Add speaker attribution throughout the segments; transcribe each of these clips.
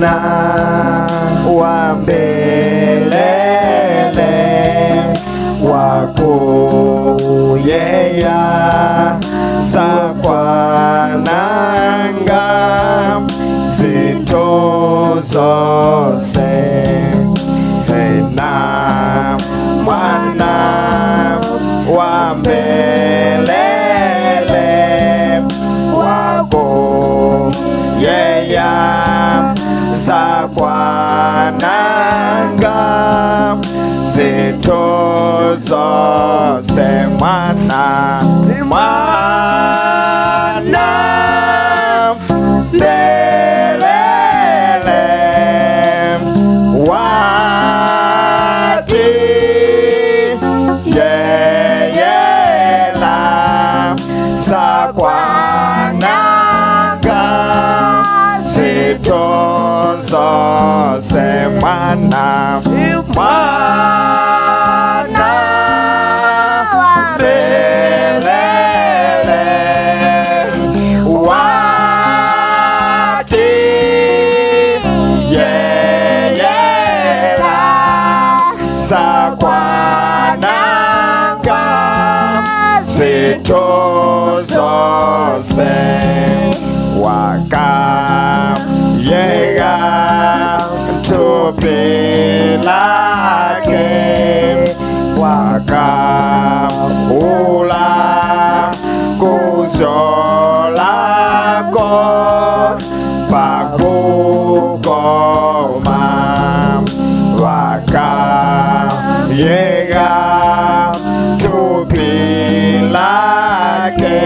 Speaker 1: Mwana wa mbelele wakuyeya zakwananga zinthu zonse. Ena mwana wa mbelele wakuyeya zakwananga zinthu zonse. Mwana mwana mbelele wati yeyela zakwananga zinthu zonse. Mwana mwana mbelele wati yeyela zakwananga zinthu zonse. Wakayega thupi lake wakaula kuzolako pakukoma. Wakayega thupi lake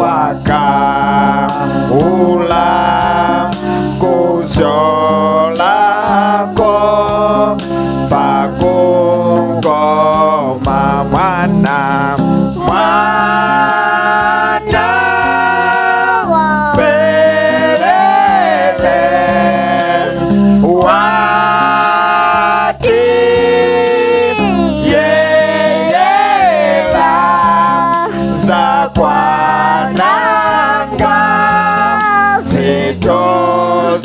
Speaker 1: wakaula kuzolako pakukoma. Mwana mwana mbelele wati yeyela zakwananga zinthu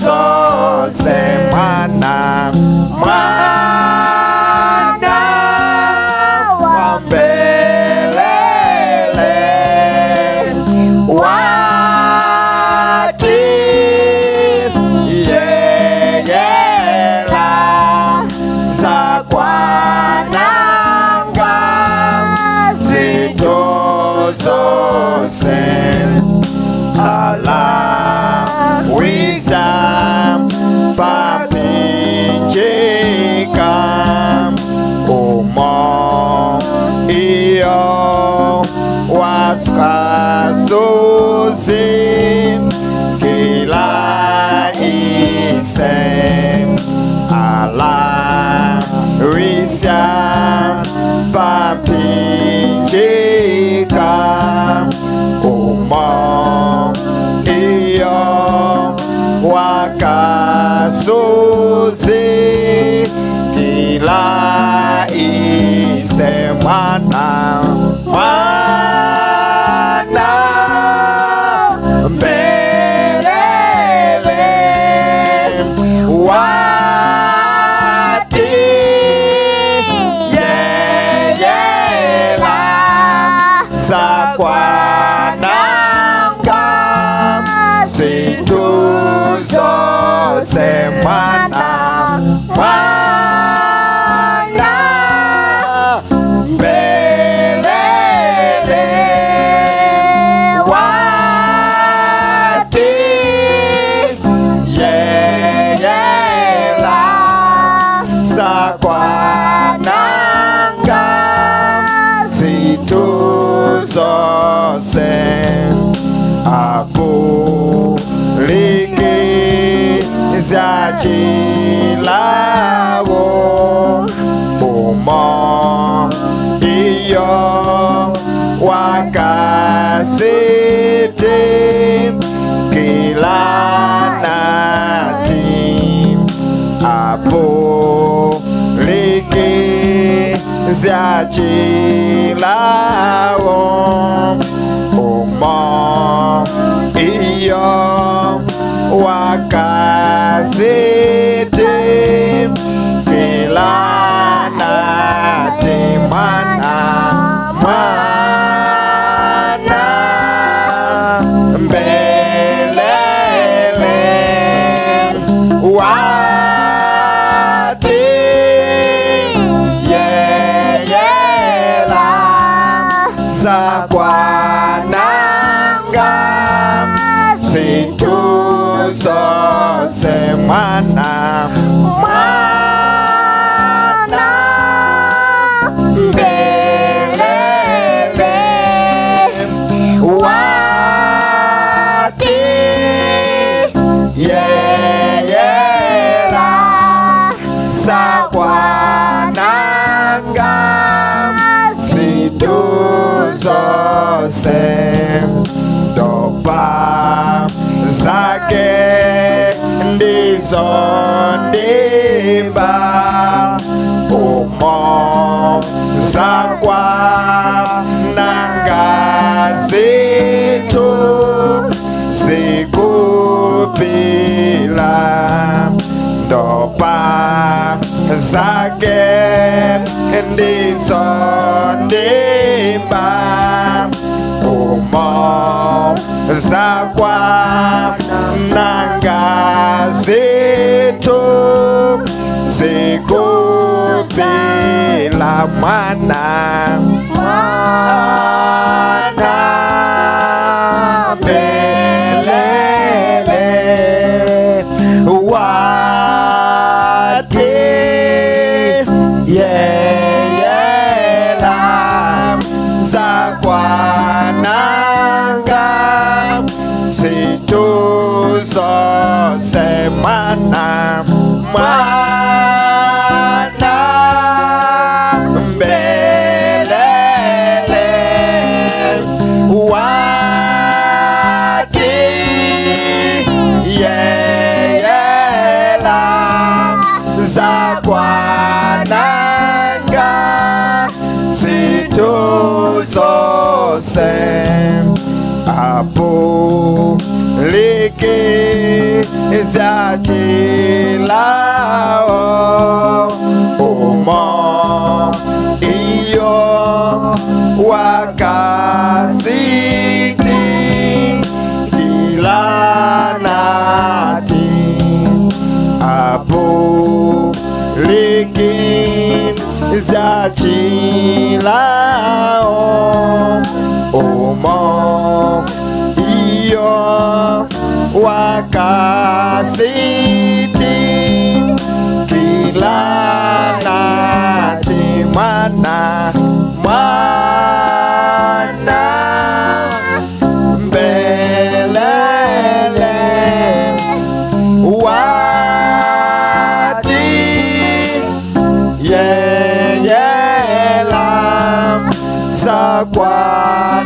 Speaker 1: zonse. Mwana mwana wa mbelele wati yeyela zakwananga zinthu zonse. Alawisa papinjika umo iyo waskasuzi kila ise. Alawisa papinjika umo iyo wakasuzi kila ise. Mwana mwana mbelele wati yeyela zakwananga zinthu zonse. Mwana mwana mbelele wati yeyela zakwananga zinthu zonse. Apuliki zachilawo umo iyo wakasiti kilanati. Apuliki zachilawo umo iyo wakasiti Wakasiti Kilana Timana Mana Mbelele Wati Yeyela Zakwananga Sintuzo Semana Mana Mbelele Wati Yeyela Zakwananga Sintuzo Dopa zake ndizo ndimba umo zakwa nanga zitu zikupila ndopa zake ndizo ndimba umo zakwa nanga zitu zikupila mwana mwana mbelele wati yeyela zakwananga situzo semana mana mbelele wati yeyela zakwananga situzo se apo liki zachilao umo iyo wakasiti kilanati apo liki zachilao umo iyo wakasiti kilanati mana mana mbelele wati yeyela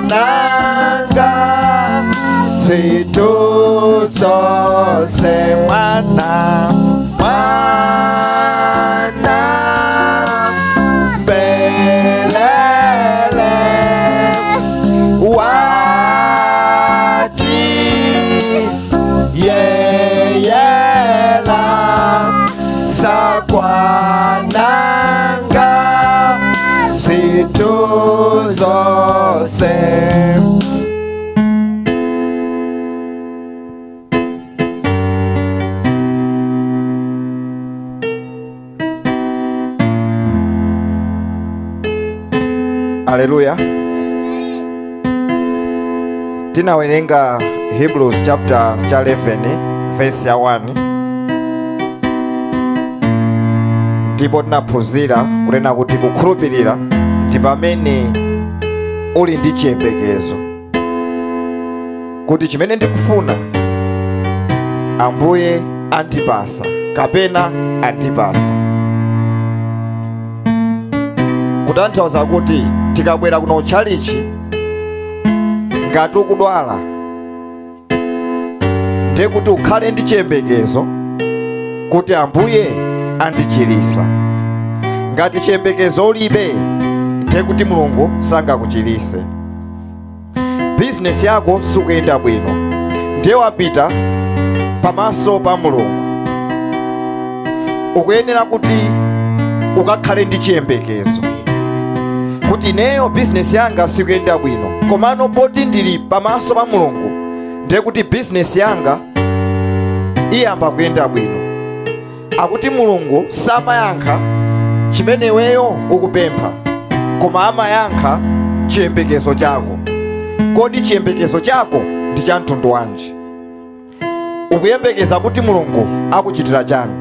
Speaker 1: zakwananga situzo semana mana mbelele wati yeyela zakwananga situzo se. Haleluya. Tinawerenga Hebrews chapter 11 verse ya 1. Ndipo tinaphunzira kunena kuti kukhulupirira ndi pamene uli ndi chiyembekezo kuti chimene ndikufuna Ambuye andipasa kapena andipasa. Kutanthauza kuti tikabwera kuno tchalichi ngati ukudwala ndiye kuti ukhale ndi chiyembekezo kuti Ambuye andichirisa. Ngati chiyembekezo ulibe ndiye kuti Mulungu sangakuchirise. Bizinesi yako sikuyenda bwino ndiye wapita pamaso pa Mulungu Ukuyenera kuti ukakhale ndi chiyembekezo kuti ineyo bizinesi yanga sikuyenda bwino, komano poti ndili pamaso pa Mulungu, ndiye kuti bizinesi yanga iyamba kuyenda bwino. Akuti Mulungu samayankha chimene iweyo ukupempha, koma amayankha chiyembekezo chako. Kodi chiyembekezo chako ndi cha mtundu wanji? Ukuyembekeza kuti Mulungu akuchitira chani?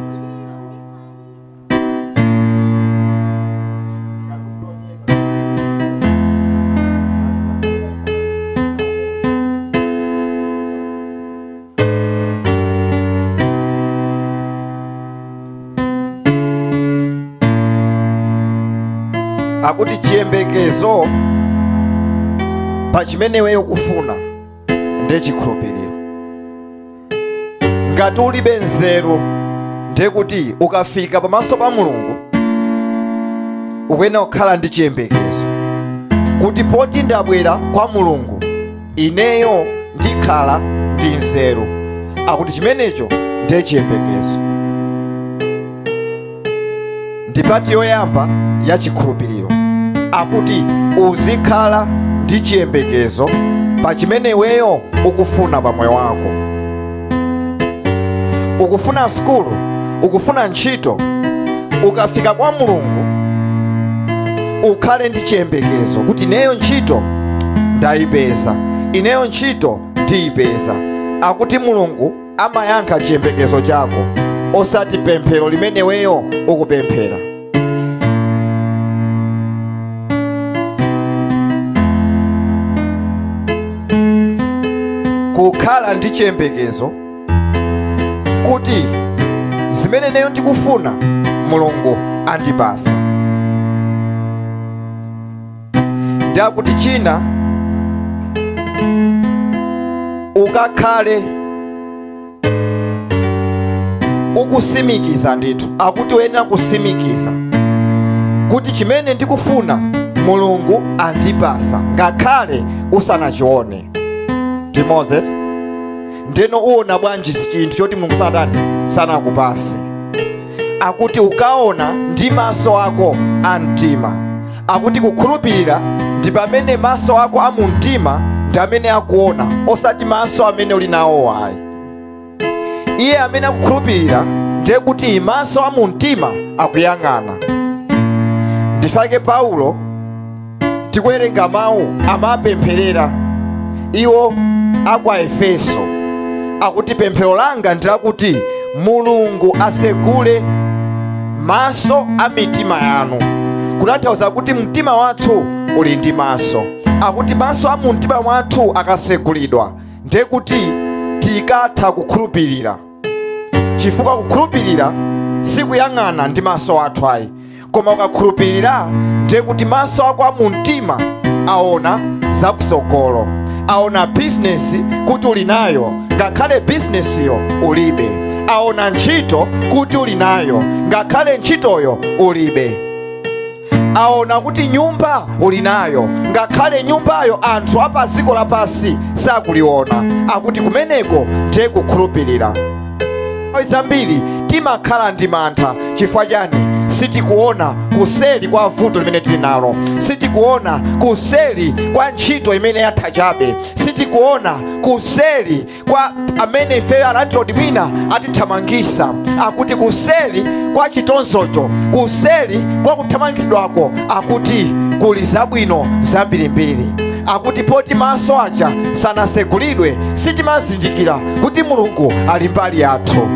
Speaker 1: Akuti chiyembekezo pa chimene iweyo ukufuna ndiye chikhulupiriro. Ngati ulibe nzeru, ndiye kuti ukafika pamaso pa Mulungu ukuyenera kukhala ndi chiyembekezo kuti poti ndabwera kwa Mulungu, ineyo ndikhala ndi nzeru. Akuti chimenecho ndiye chiyembekezo, ndi part yoyamba ya chikhulupiriro. Akuti uzikhala ndi chiyembekezo pa chimene iweyo ukufuna pa moyo wako. Ukufuna sukulu, ukufuna ntchito, ukafika kwa Mulungu ukhale ndi chiyembekezo kuti ineyo ntchito ndayipeza, ineyo ntchito ndiyipeza. Akuti Mulungu amayankha chiyembekezo chako, osati pemphero limene iweyo ukupemphera. Kukhala ndi chiyembekezo kuti zimene ineyo ndikufuna Mulungu andipasa. Ndakuti china, ukakhale ukusimikiza ndithu. Akuti uyenera kusimikiza kuti chimene ndikufuna Mulungu andipasa ngakhale usanachione. Timoze ndeno uona bwanji chinthu choti Mulungu sanatani, sanakupase? Akuti ukaona ndi maso ako a mtima. Akuti kukhulupirira ndi pamene maso ako a mumtima ndi amene akuona, osati maso amene uli nawo ayi. Iye amene akukhulupirira ndiye kuti maso a mumtima akuyang'ana. Ndifake Paulo tikuwerenga mawu amapempherera iwo akwa Efeso, akuti pemphero langa ndilakuti Mulungu asegule maso a mitima yanu. Kutanthauza kuti mtima wathu uli ndi maso. Akuti maso a mumtima mwathu akasegulidwa, ndiye kuti tikatha kukhulupirira, chifukwa kukhulupirira sikuyang'ana ndi maso athu ayi, koma ukakhulupirira ndiye kuti maso ako a mumtima aona zakusogolo, aona bizinesi kuti uli nayo ngakhale bizinesiyo ulibe, aona ntchito kuti uli nayo ngakhale ntchitoyo ulibe, aona kuti nyumba uli nayo ngakhale nyumbayo anthu apa dziko lapansi sakuliona. Akuti kumeneko ndiye kukhulupirira. Nthawi zambiri timakhala ndi mantha. Chifukwa chani? Sitikuona kuseli kwa vuto limene tili nalo, sitikuona kuseli kwa ntchito imene yatha chabe, sitikuona kuseli kwa amene ifeyo alandlord mwina atithamangisa. Akuti kuseli kwa chitonzocho, kuseli kwa kuthamangitsidwako, akuti kuli zabwino zambirimbiri. Akuti poti maso aja sanasegulidwe, sitimazindikira kuti Mulungu ali mbali yathu.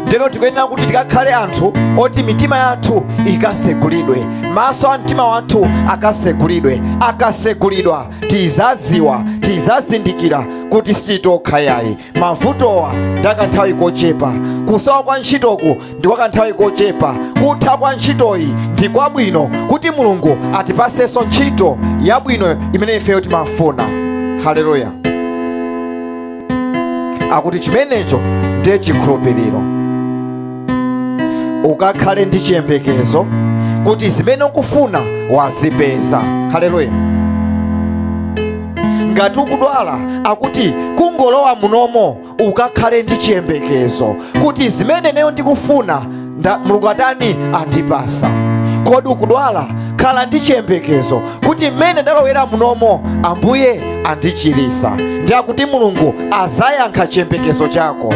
Speaker 1: Ndeno tikuyenera kuti tikakhale anthu oti mitima yathu ikasegulidwe, maso a mtima wathu akasegulidwe. Akasegulidwa tizaziwa, tizazindikira kuti sitokha yayi. Mavutowa ndi akanthawi kochepa, kusowa kwa ntchitoku ndi kwa kanthawi kochepa, kutha kwa ntchitoyi ndi kwabwino kuti Mulungu atipasenso ntchito yabwino imene ifeyo timafuna. Haleluya! Akuti chimenecho ndiye chikhulupiriro. Ukakhale ndi chiyembekezo kuti zimene ukufuna wazipeza. Haleluya! Ngati ukudwala, akuti kungolowa munomo ukakhale ndi chiyembekezo kuti zimene neyo ndikufuna Mulungu atani? Andipasa. Kodi ukudwala? Khala ndi chiyembekezo kuti mmene ndalowera munomo Ambuye andichirisa, ndi akuti Mulungu azayankha chiyembekezo chako.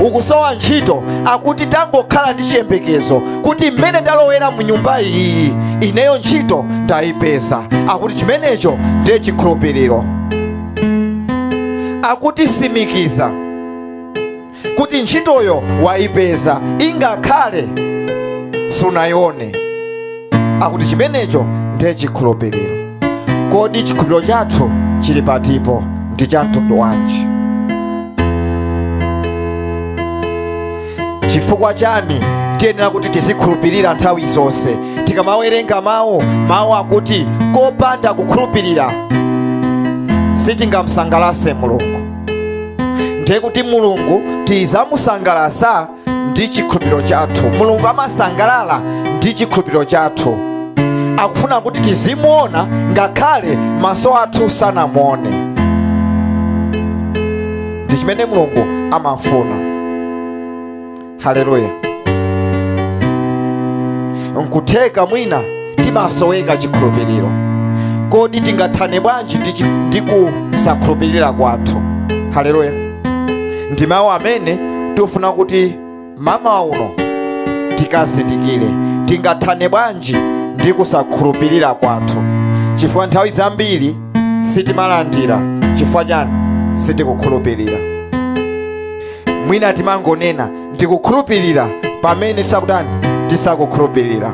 Speaker 1: Ukusowa ntchito, akuti tangokhala ndi chiyembekezo kuti mmene ndalowera mu nyumba iyi ineyo ntchito ndayipeza. Akuti chimenecho ndiye chikhulupiriro. Akuti simikiza kuti ntchitoyo wayipeza ingakhale sunayione. Akuti chimenecho ndiye chikhulupiriro. Kodi chikhulupiriro chathu chili patipo? Ndi cha mtundu wanji? Chifukwa chani tiyenera kuti tizikhulupirira nthawi zonse? Tikamawerenga mawu akuti kopanda kukhulupirira sitingamsangalase Mulungu. Ndiye kuti Mulungu tizamusangalasa ndi chikhulupiriro chathu. Mulungu amasangalala ndi chikhulupiriro chathu. Akufuna kuti tizimuona ngakhale maso athu sanamuone. Ndi chimene Mulungu amafuna. Haleluya. Nkutheka mwina timasoweka chikhulupiriro. Kodi tingathane bwanji ndi kusakhulupirira kwathu? Haleluya. Ndi mawu amene tifuna kuti mama uno tikazindikire. Tingathane bwanji ndi kusakhulupirira kwathu? Chifukwa nthawi zambiri sitimalandira. Chifukwa chani? Sitikukhulupirira. Mwina timangonena ndikukhulupirira pamene tisakutani, tisakukhulupirira.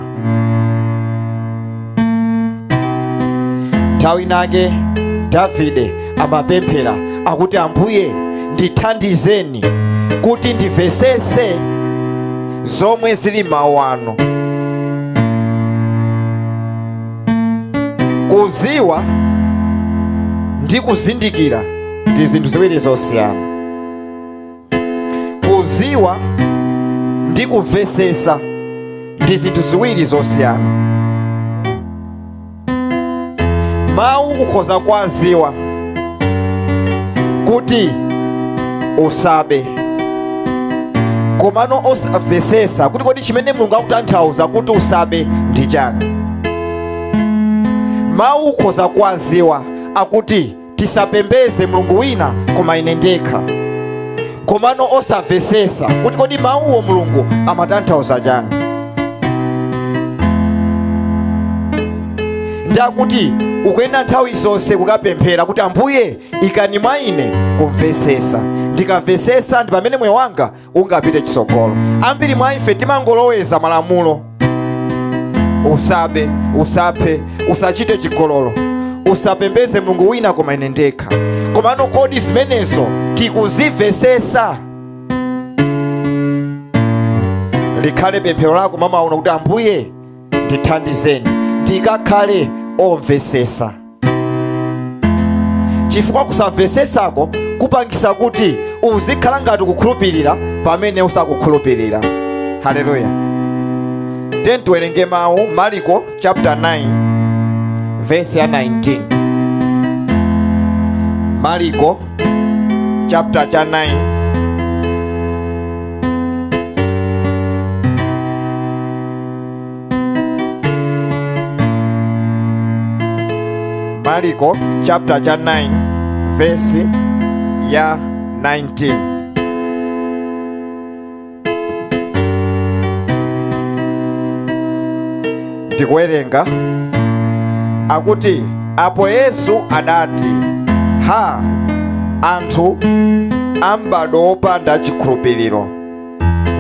Speaker 1: Nthawi inake Davide amapemphera akuti, Ambuye ndithandizeni kuti ndimvesese zomwe zili mawu anu. Kuziwa ndi kuzindikira ndi zinthu ziwiri zosiyana. Kuziwa ndi kumvesesa ndi zinthu ziwiri zosiyana. Mawu ukhoza kuwaziwa kuti usabe, komano osamvesesa kuti kodi chimene Mulungu akutanthauza kuti usabe ndi chani. Mawu ukhoza kuwaziwa akuti tisapembeze Mulungu wina koma ine ndekha, komano osamvesesa kuti kodi mawuwo Mulungu amatanthauza chani. Ndakuti ukuyenda nthawi zonse kukapemphera kuti Ambuye ikani mwa ine kumvesesa, ndikamvesesa ndi pamene moyo wanga ungapite chitsogolo. Ambiri mwa ife timangoloweza malamulo: usabe, usaphe, usachite chigololo, usapembeze Mulungu wina koma ine ndekha. Komano kodi zimenezo tikuzimvesesa? Likhale pemphero lako mama uno kuti Ambuye ndithandizeni ndikakhale omvesesa, chifukwa kusamvesesako kupangisa kuti uzikhala ngati kukhulupirira pamene usakukhulupirira. Haleluya. Then tiwerenge mawu Mariko chapter 9 verse ya 19. Mariko chapter cha 9 Mariko chapter cha 9 verse ya 19. Ndikuwerenga akuti, apo Yesu adati, ha, anthu a m'bado wopanda chikhulupiriro,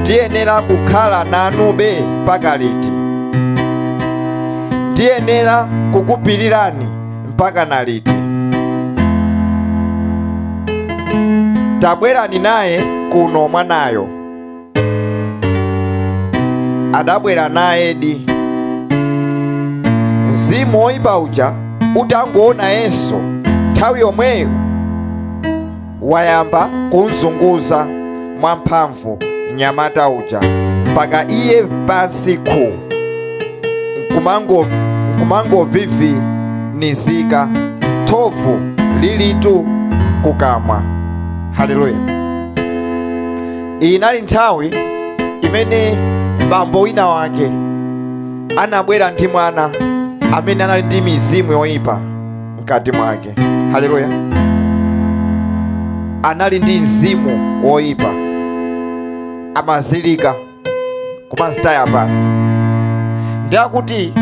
Speaker 1: ndiyenera kukhala nanube mpaka liti? Ndiyenera kukupirirani mpaka na liti? Tabwerani naye kuno mwanayo. Adabwera nayedi. Mzimu woyipa uja utangoona Yesu, nthawi yomweyo wayamba kumzunguza mwamphamvu mnyamata uja mpaka iye pansi khu, nkumangovivinizika, thovu lilitu kukamwa. Haleluya. Iyi inali nthawi imene bambo wina wake anabwera ndi mwana amene anali ndi mizimu yoyipa mkati mwake. Haleluya. Anali ndi mzimu woyipa, amazilika kumazitaya pasi. Ndi akuti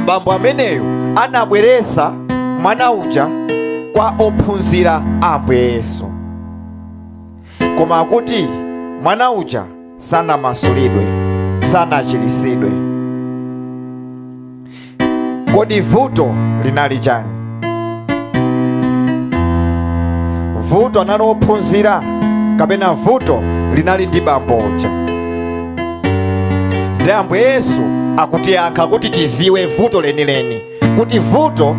Speaker 1: bambo ameneyo anabweresa mwana uja kwa ophunzira a Ambuye Yesu, koma akuti mwana uja sanamasulidwe, sanachiritsidwe. Kodi vuto linali chani? Vuto anali ophunzira kapena vuto linali ndi bambo uja? Ndi Ambuye Yesu akutiyankha kuti tiziwe vuto lenileni, kuti vuto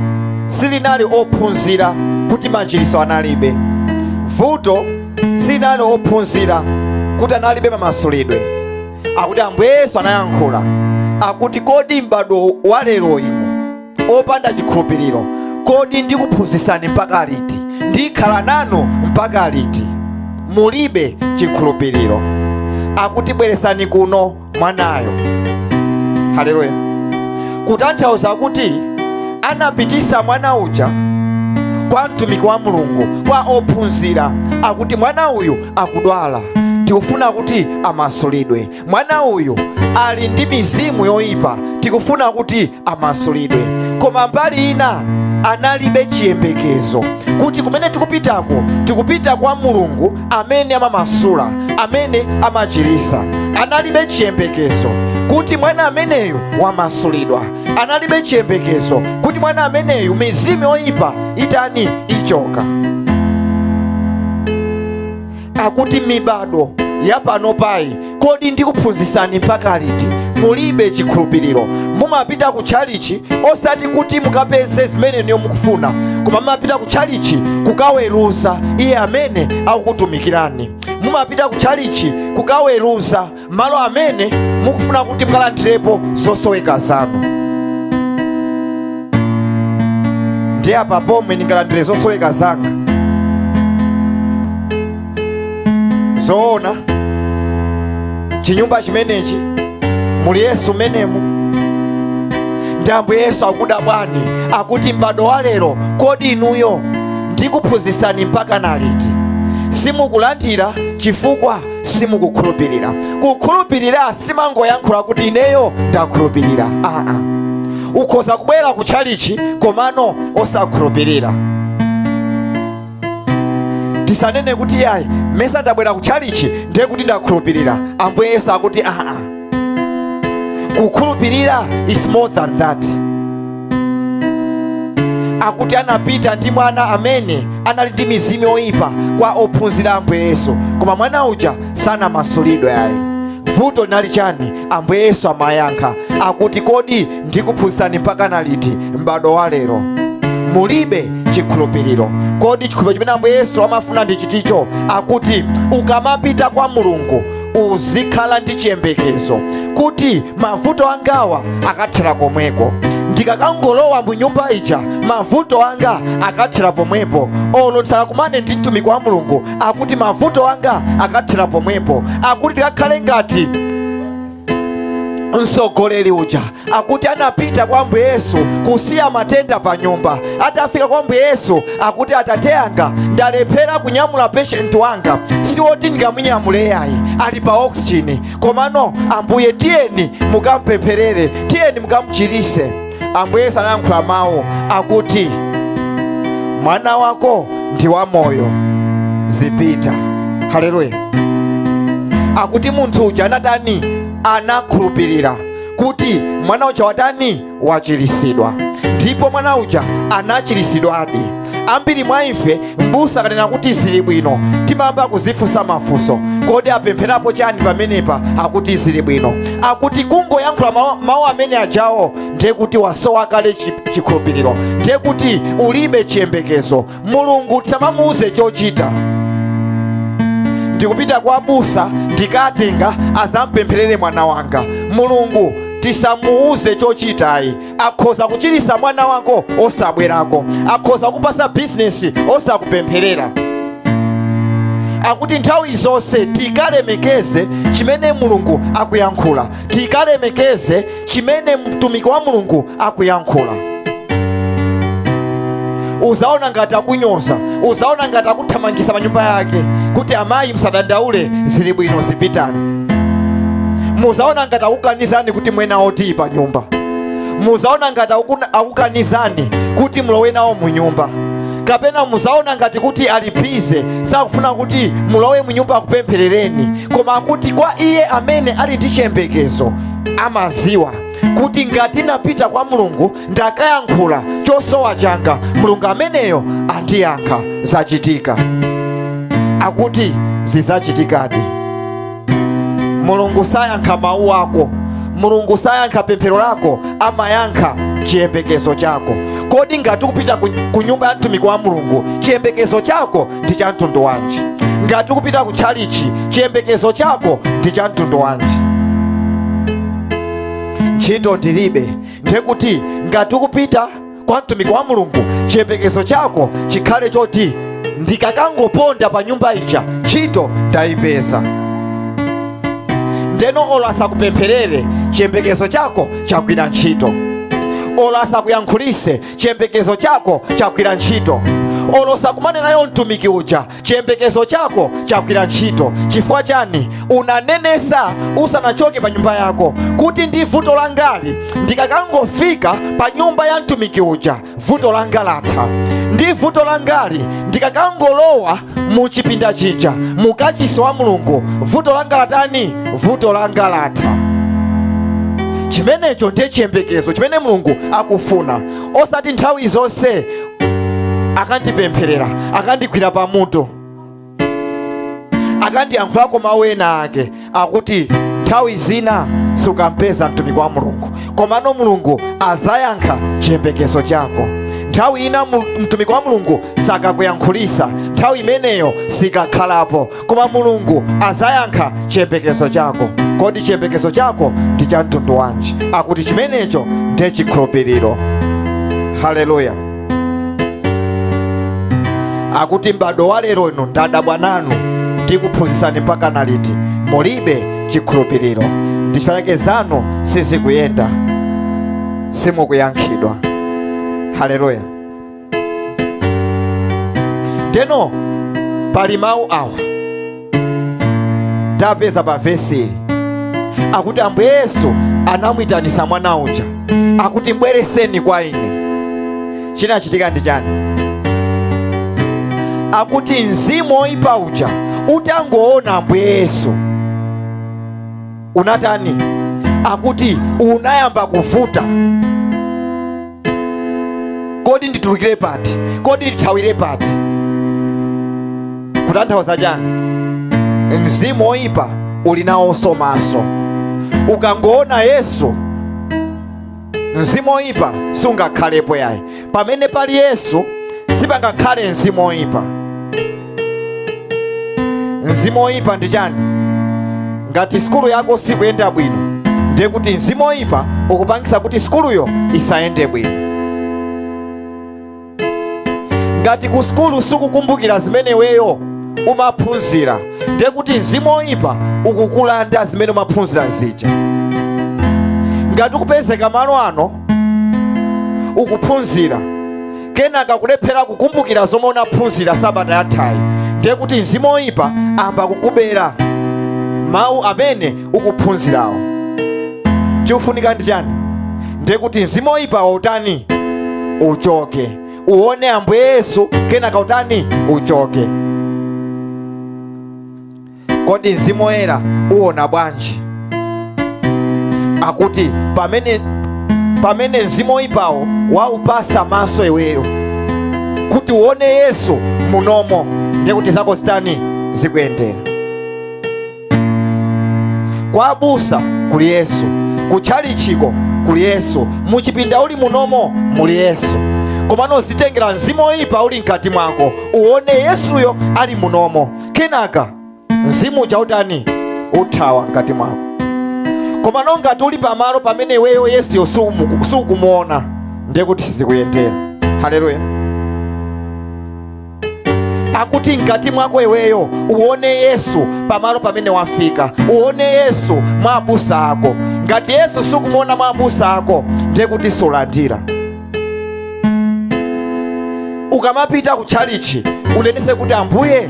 Speaker 1: silinali ophunzira kuti machiritso analibe, vuto silinali ophunzira kuti analibe mamasulidwe. Akuti Ambuye Yesu anayankhula akuti, kodi m'bado wa lero inu opanda chikhulupiriro, kodi ndikuphunzitsani mpaka liti? Ndikhala nanu mpaka liti? Mulibe chikhulupiriro. Akuti bweresani kuno mwanayo. Haleluya. Kutanthauza kuti anapitisa mwana uja kwa mtumiki wa Mulungu, kwa ophunzira, akuti mwana uyu akudwala, tikufuna kuti amasulidwe. Mwana uyu ali ndi mizimu yoyipa, tikufuna kuti amasulidwe. Koma mbali ina analibe chiyembekezo kuti kumene tikupitako tikupita kwa Mulungu amene amamasula, amene amachirisa. Analibe chiyembekezo kuti mwana ameneyu wamasulidwa. Analibe chiyembekezo kuti mwana ameneyu mizimu yoyipa itani ichoka. Akuti mibado ya pano payi, kodi ndikuphunzitsani mpaka liti? Mulibe chikhulupiriro. Mumapita ku tchalichi osati kuti mukapeze zimene niyo mukufuna, koma mumapita ku tchalichi kukaweruza iye amene akukutumikirani. Mumapita ku tchalichi kukaweruza malo amene mukufuna kuti mukalandirepo zosoweka zanu. Ndi apa pomwe ndingalandire zosoweka zanga. Zoona chinyumba chimenechi muli Yesu menemu. Ndi Ambuye Yesu akudabwani akuti m'bado wa lero, kodi inuyo ndikuphunzitsani mpaka na liti? Simukulandira chifukwa simukukhulupirira. Kukhulupirira simangoyankhula kuti ineyo ndakhulupirira. Aa, ukhoza kubwera ku tchalichi komano osakhulupirira. Tisanene kuti yayi mesa ndabwera ku tchalichi ndiye kuti ndakhulupirira. Ambuye Yesu akuti aa, kukhulupirira is more than that. Akuti anapita ndi mwana amene anali ndi mizimu yoyipa kwa ophunzira Ambuye Yesu, koma mwana uja sanamasulidwe ayi. Vuto linali chani? Ambuye Yesu amayankha akuti, kodi ndikuphunzitsani mpaka na liti m'bado wa lero? Mulibe chikhulupiriro. Kodi chikhulupiriro chimene Ambuye Yesu amafuna ndi chiticho? Akuti ukamapita kwa Mulungu uzikhala ndi chiyembekezo kuti mavuto angawa akathera komweko. Ndikakangolowa mu nyumba ija mavuto anga akathera pomwepo. Olo ndisakakumane ndi mtumiki wa Mulungu, akuti mavuto anga akathera pomwepo. Akuti tikakhale ngati mtsogoleri uja, akuti anapita kwa Ambuye Yesu kusiya matenda pa nyumba. Atafika kwa Ambuye Yesu akuti, atate anga ndalephera kunyamula patient wanga, siwoti ndingamunyamule yayi, ali pa oxygen, komano Ambuye tiyeni mukampempherere, tiyeni mukamuchirise. Ambuye Yesu anayankhula mawu akuti, mwana wako ndi wamoyo, zipita. Haleluya. Akuti munthu uja anatani? Anakhulupirira kuti mwana uja watani? Wachirisidwa. Ndipo mwana uja anachirisidwadi. Ambiri mwa ife mbusa akanena kuti zili bwino timayamba kuzifunsa mafunso, kodi apempherapo chani pamenepa akuti zili bwino? Akuti kungoyankhula mawu amene ajawo ndiye kuti wasowa kale chikhulupiriro, ndiye kuti ulibe chiyembekezo. Mulungu tisamamuuze chochita. Ndikupita kwa busa ndikatenga azampempherere mwana wanga. Mulungu Tisamuuze chochitayi. Akhoza kuchirisa mwana wako osabwerako, akhoza kupasa bizinesi osakupempherera. Akuti nthawi zonse tikalemekeze chimene Mulungu akuyankhula, tikalemekeze chimene mtumiki wa Mulungu akuyankhula. Uzaona ngati akunyoza, uzaona ngati akuthamangisa pa nyumba yake kuti amayi msadandaule, zili bwino, zipitani. Muzaona ngati akukanizani kuti mwena oti pa nyumba, muzaona ngati akukanizani kuti mulowe nawo mu nyumba, kapena muzaona ngati kuti ali busy sakufuna kuti mulowe mu nyumba akupempherereni. Koma akuti kwa iye amene ali ndi chiyembekezo amaziwa kuti ngati napita kwa Mulungu ndakayankhula chosowa changa, Mulungu ameneyo andiyankha, zachitika. Akuti zidzachitikadi. Mulungu sayankha mawu ako, Mulungu sayankha pemphero lako, amayankha chiyembekezo chako. Kodi ngati ukupita ku nyumba ya mtumiki wa Mulungu, chiyembekezo chako ndi cha mtundu wanji? Ngati ukupita ku tchalichi, chiyembekezo chako ndi cha mtundu wanji? Ntchito ndilibe, ndekuti ngati ukupita kwa mtumiki wa Mulungu, chiyembekezo chako chikhale choti ndikakangoponda pa nyumba ija ntchito ndayipeza. Ndeno olo asakupempherere, chiyembekezo chako chagwira ntchito. Olo asakuyankhulise, chiyembekezo chako chagwira ntchito. Olo sakumane nayo mtumiki uja, chiyembekezo chako chagwira ntchito. Chifukwa chani? Unanenesa usanachoke pa nyumba yako kuti ndi vuto langali ndikakangofika pa nyumba ya mtumiki uja vuto langa latha, ndi vuto langali ndikakangolowa mu chipinda chija mukachisi wa Mulungu vuto langa latani, vuto langa latha. Chimenecho ndiye chiyembekezo chimene Mulungu akufuna, osati nthawi zonse akandipempherera, akandigwira pamutu, akandiyankhulako mawu ena ake. Akuti nthawi zina sukampeza mtumiki wa Mulungu, komano Mulungu azayankha chiyembekezo chako. Nthawi ina mtumiki wa Mulungu sakakuyankhulisa, nthawi imeneyo sikakhalapo, koma Mulungu azayankha chiyembekezo chako. Kodi chiyembekezo chako ndi cha mtundu wanji? Akuti chimenecho ndiye chikhulupiriro. Haleluya. Akuti m'bado wa lero ino ndadabwa nanu, ndikuphunzitsani mpaka naliti mulibe chikhulupiriro? Ndi chifukwa chake zanu sizikuyenda, simukuyankhidwa. Haleluya. Ndeno pali mawu awa tapeza pa vesi ili, akuti Ambuye Yesu anamuyitanisa mwana uja, akuti mbwereseni kwa ine. Chinachitika ndi chani? Akuti mzimu woyipa uja utangoona Ambuye Yesu unatani? Akuti unayamba kuvuta. Kodi nditulukire pati? Kodi ndithawire pati? Kutanthauza chani? Mzimu woyipa uli nawonso maso. Ukangoona Yesu, mzimu woyipa sungakhalepo yayi. Pamene pali Yesu sipangakhale mzimu woyipa. Mzimu woyipa ndi chani? Ngati sukulu yako sikuyenda bwino, ndiye kuti mzimu woyipa ukupangisa kuti sukuluyo isayende bwino. Ngati ku sukulu sukukumbukira zimene weyo umaphunzira, ndiye kuti mzimu woyipa ukukulanda zimene umaphunzira zija. Ngati ukupezeka malo ano ukuphunzira, kenaka kulephera kukumbukira zomwe unaphunzira sabata yathayi, ndiye kuti mzimu woyipa amba kukubera mawu amene ukuphunzirawo. Chikufunika ndi chani? Ndiye kuti mzimu woyipa utani? Uchoke. Uone Ambuye Yesu, kenaka utani? Uchoke. Kodi mzimu woyera uwona bwanji? Akuti pamene mzimu woyipawo waupasa maso iweyo kuti uone Yesu munomo, ndiye kuti zako zitani? Zikuyendera. Kwa abusa kuli Yesu, kutchalichiko kuli Yesu, muchipinda uli munomo muli Yesu. Komano zitengera mzimu woyipa uli mkati mwako uone Yesuyo ali munomo, kenaka mzimu uja utani? Uthawa mkati mwako. Koma nongati uli pamalo pamene iweyo Yesuyo sukumuona, ndiye kuti sizikuyendera. Haleluya. Akuti mkati mwako iweyo uone Yesu pamalo pamene wafika, uone Yesu mwa abusa ako. Ngati Yesu sukumuona mwa abusa ako, ndiye kuti sulandira. Ukamapita ku tchalichi unenese kuti Ambuye,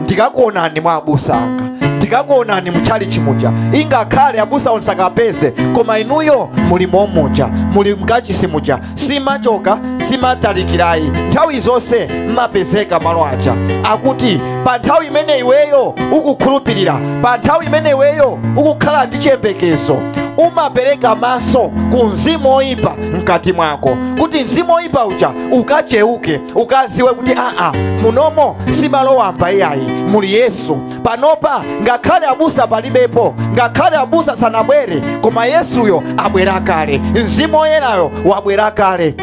Speaker 1: ndikakuonani mwa abusa anga, ndikakuonani mu tchalichi muja, ingakhale abusa onsakapeze, koma inuyo muli momuja, muli mkachisi muja, simachoka simatalikirayi, nthawi zonse mmapezeka malo aja. Akuti pa nthawi imene iweyo ukukhulupirira, pa nthawi imene iweyo ukukhala ndi chiyembekezo, umapereka maso ku mzimu oyipa mkati mwako, kuti mzimu oyipa uja ukacheuke, ukaziwe kuti aa, munomo simalowa iyayi, muli Yesu. Panopa ngakhale abusa palibepo, ngakhale abusa sanabwere, koma Yesuyo abwera kale, mzimu oyerayo wabwera kale.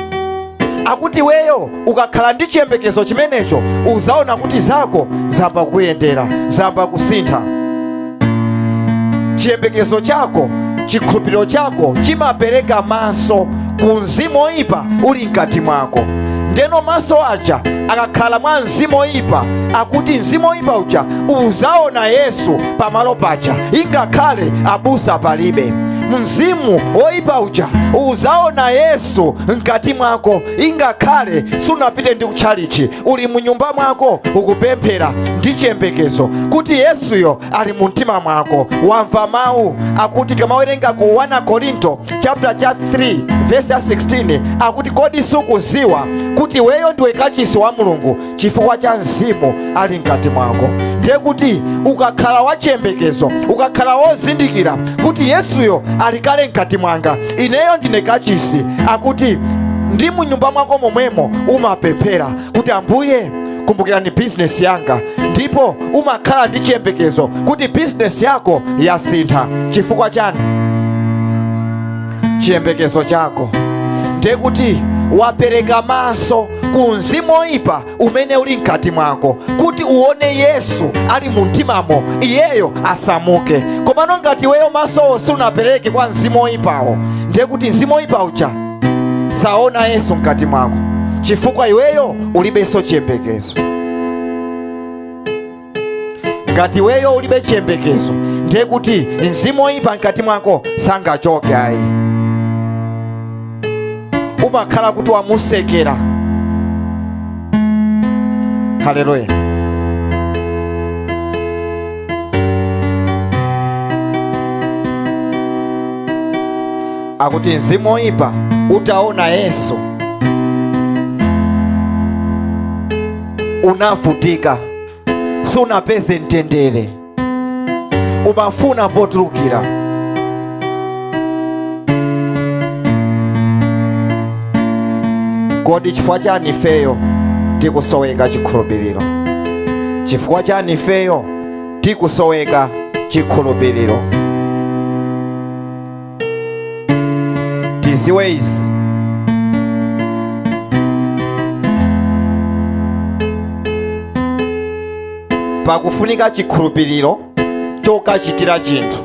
Speaker 1: Akuti weyo ukakhala ndi chiyembekezo chimenecho, uzaona kuti zako zamba kuyendera, zamba kusintha. Chiyembekezo chako, chikhulupiriro chako chimapereka maso ku mzimu oyipa uli mkati mwako. Ndeno maso aja akakhala mwa mzimu oyipa, akuti mzimu oyipa uja uzaona Yesu pamalo paja, ingakhale abusa palibe. Mzimu oyipa uja uzaona Yesu mkati mwako, ingakhale sunapite ndi kutchalichi, uli mu nyumba mwako ukupemphera ndi chiyembekezo kuti Yesuyo ali mu mtima mwako. Wamva mawu akuti tikamawerenga ku 1 Korinto chapter cha 3 verse ya 16, akuti kodi sukuziwa kuti weyo ndiwe kachisi wa Mulungu chifukwa cha mzimu ali mkati mwako? Ndiye kuti ukakhala wachiyembekezo, ukakhala wozindikira kuti Yesuyo ali kale mkati mwanga, ineyo ndine kachisi, akuti ndi mu nyumba mwako momwemo umapemphera kuti Ambuye, kumbukirani bizinesi yanga, ndipo umakhala ndi chiyembekezo kuti bizinesi yako yasintha. Chifukwa chani? Chiyembekezo chako. Ndiye kuti wapereka maso ku mzimu oyipa umene uli mkati mwako, kuti uone Yesu ali mu mtimamo, iyeyo asamuke. Komano ngati iweyo masowo sunapereke kwa mzimu oyipawo, ndiye kuti mzimu oyipa uja saona Yesu mkati mwako, chifukwa iweyo ulibenso chiyembekezo. Ngati iweyo ulibe chiyembekezo, ndiye kuti mzimu oyipa mkati mwako sangachoke ayi, umakhala kuti wamusekera. Haleluya. Akuti mzimu oyipa utaona Yesu unavutika, sunapeze mtendere, umafuna potulukira. Kodi chifukwa chani ifeyo tikusoweka chikhulupiriro? Chifukwa chani ifeyo tikusoweka chikhulupiriro? Tiziwe izi, pakufunika chikhulupiriro chokachitira chinthu,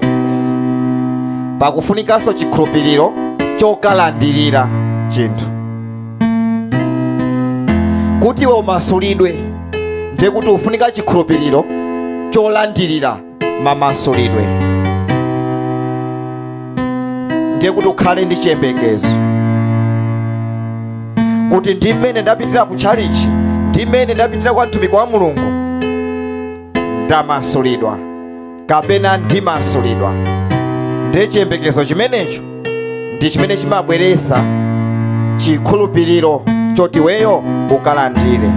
Speaker 1: pakufunikanso chikhulupiriro chokalandirira chinthu. Kuti iwe umasulidwe, ndiye kuti ufunika chikhulupiriro cholandirira mamasulidwe, ndiye kuti ukhale ndi chiyembekezo kuti ndi mmene ndapitira ku tchalichi, ndi mmene ndapitira kwa mtumiki wa Mulungu, ndamasulidwa kapena ndimasulidwa. Ndiye chiyembekezo chimenecho ndi chimene chimabweresa chikhulupiriro choti weyo ukalandire.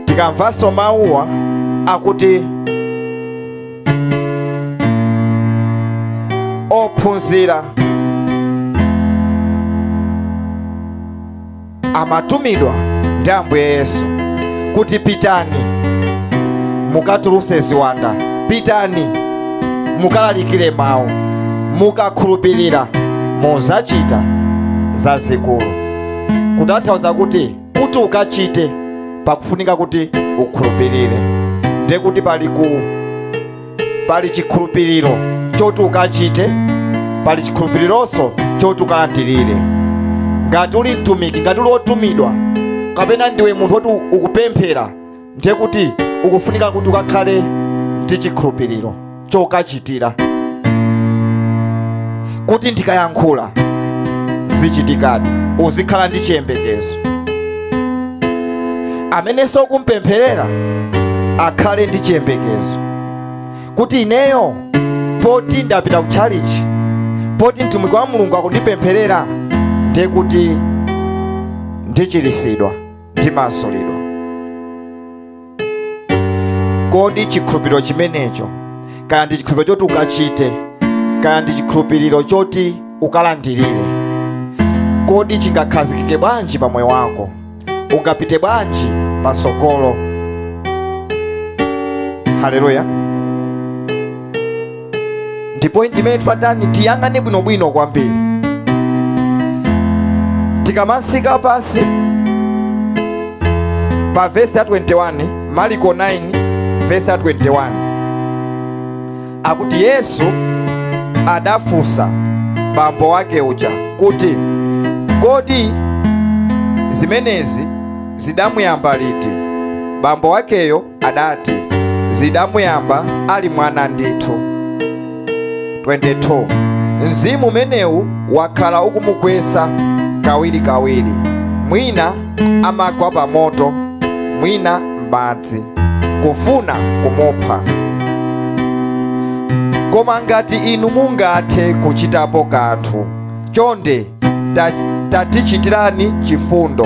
Speaker 1: Tikamvanso mawuwa akuti ophunzira amatumidwa ndi Ambuye Yesu kuti pitani mukatuluse ziwanda, pitani mukalalikire mawu, mukakhulupirira muzachita zazikulu. Kutanthauza kuti ukachite pakufunika kuti ukhulupirire. Ndiye kuti pali chikhulupiriro choti ukachite, pali chikhulupirironso choti ukalandirire. Ngati uli mtumiki, ngati uli wotumidwa, kapena ndiwe munthu woti ukupemphera, ndiye kuti ukufunika kuti ukakhale ndi chikhulupiriro chokachitira, kuti ndikayankhula zichitikadi. Uzikhala ndi chiyembekezo. Amenenso ukumpempherera akhale ndi chiyembekezo kuti ineyo poti ndapita ku tchalichi, poti mtumiki wa Mulungu akundipempherera, ndiye kuti ndichiritsidwa, ndimasulidwa. Kodi chikhulupiriro chimenecho, kaya ndi chikhulupiriro choti ukachite, kaya ndi chikhulupiriro choti ukalandirire, kodi chingakhazikike bwanji pa moyo wako? Ungapite bwanji patsogolo? Haleluya. Ndipo ndimene tifatani tiyang'ane bwinobwino kwambiri. Tikamatsika pasi pa vesi ya 21, Marko 9 vesi ya 21, akuti Yesu adafunsa bambo wake uja kuti, kodi zimenezi zidamuyamba liti? Bambo wakeyo adati, zidamuyamba ali mwana ndithu. 22 Mzimu umenewu wakhala ukumugwetsa kawirikawiri, mwina amagwa pa moto, mwina m'madzi, kufuna kumupha. Koma ngati inu mungathe kuchitapo kanthu, chonde tatichitirani chifundo,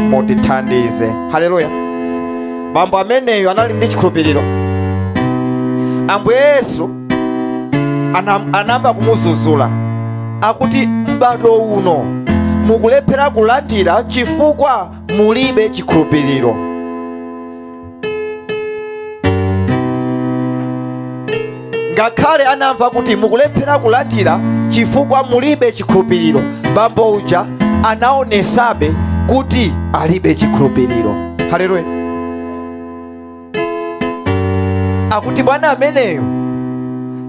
Speaker 1: mutithandize. Haleluya. Bambo ameneyo anali ndi chikhulupiriro. Ambuye Yesu anayamba kumuzuzula, akuti m'bado uno mukulephera kulandira chifukwa mulibe chikhulupiriro. Ngakhale anamva kuti mukulephera kulandira chifukwa mulibe chikhulupiriro, bambo uja anaonesabe kuti alibe chikhulupiriro. Haleluya. Akuti bwana ameneyo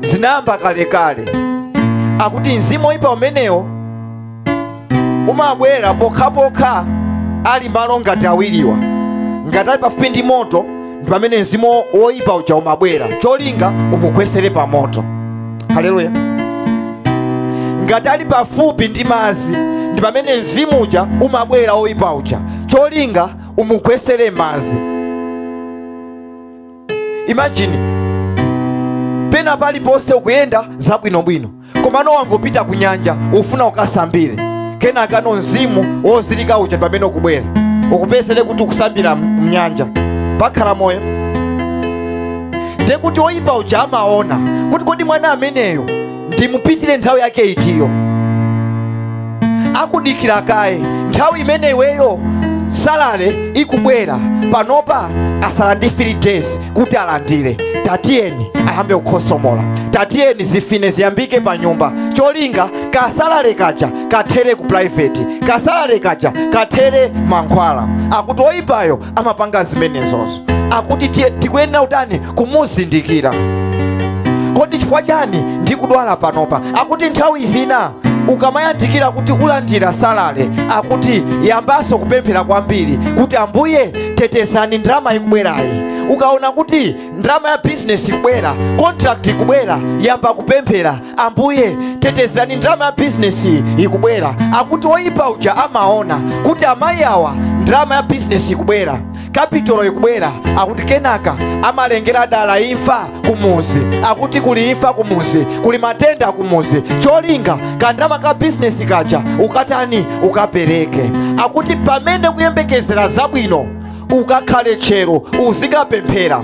Speaker 1: zinayamba kalekale. Akuti mzimu woyipa umenewo umabwera pokhapokha ali malo ngati awiriwa, ngati ali pafupi ndi moto, ndi pamene mzimu woyipa uja umabwera, cholinga umugwesere pa moto. Haleluya. Ngati ali pafupi ndi madzi, ndi pamene mzimu uja umabwera woyipa uja, cholinga umugwesere madzi. Imagine pena paliponse ukuyenda zabwinobwino, komano wangopita ku nyanja ufuna ukasambire, kenaka no mzimu wozilika uja pamene ukubwera ukupezere kuti ukusambira mnyanja, pakhala moyo. Ndiye kuti woyipa uja amaona kuti kodi mwana ameneyo ndimupitire nthawi yake itiyo, akudikira kaye nthawi imene iweyo salale ikubwera. Panopa asala ndi 3 days kuti alandire, tatiyeni ayambe kukhosomola, tatiyeni zifine ziyambike pa nyumba, cholinga kasalale kaja kathere ku private, kasalale kaja kathere mankhwala. Akuti oyipayo amapanga zimenezozo. Akuti tikuyenera utani kumuzindikira. Kodi chifukwa chani ndikudwala panopa? Akuti nthawi zina ukamayandikira kuti ulandira salale, akuti yambanso kupemphera kwambiri kuti Ambuye tetezani ndalama ikubwerayi. Ukaona kuti ndalama ya business ikubwera, contract ikubwera, yamba kupemphera, Ambuye tetezani ndalama ya business ikubwera. Akuti oyipa uja amaona kuti amayi awa ndalama ya business ikubwera, capital ikubwera. Akuti kenaka amalengera dala imfa kumuzi, akuti kuli imfa kumuzi, kuli matenda kumuzi, cholinga kandalama ka business kaja ukatani ukapereke. Akuti pamene kuyembekezera zabwino ukakhale tchero, uzikapemphera.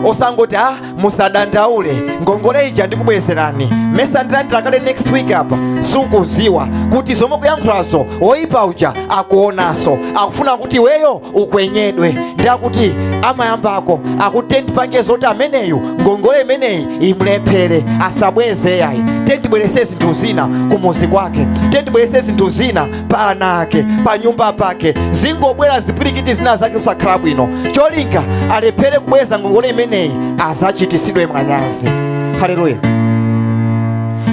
Speaker 1: Osangoti Musadandaule, ngongole ija ndikubwezerani, mesa ndilandira kale next week. Apa sukuziwa kuti zomwe kuyankhulazo woyipa uja akuonanso, akufuna kuti iweyo ukwenyedwe. Ndi akuti amayambako akuti tipange zoti ameneyu ngongole imeneyi imulephere, asabweze yayi. Tentibwerese zinthu zina kumuzi kwake, tentibwerese zinthu zina pa ana ake, pa nyumba pake, zingobwera zipwirikiti zina zake zosakhala bwino, cholinga alephere kubweza ngongole imeneyi, azachitisidwe mwanyazi. Haleluya.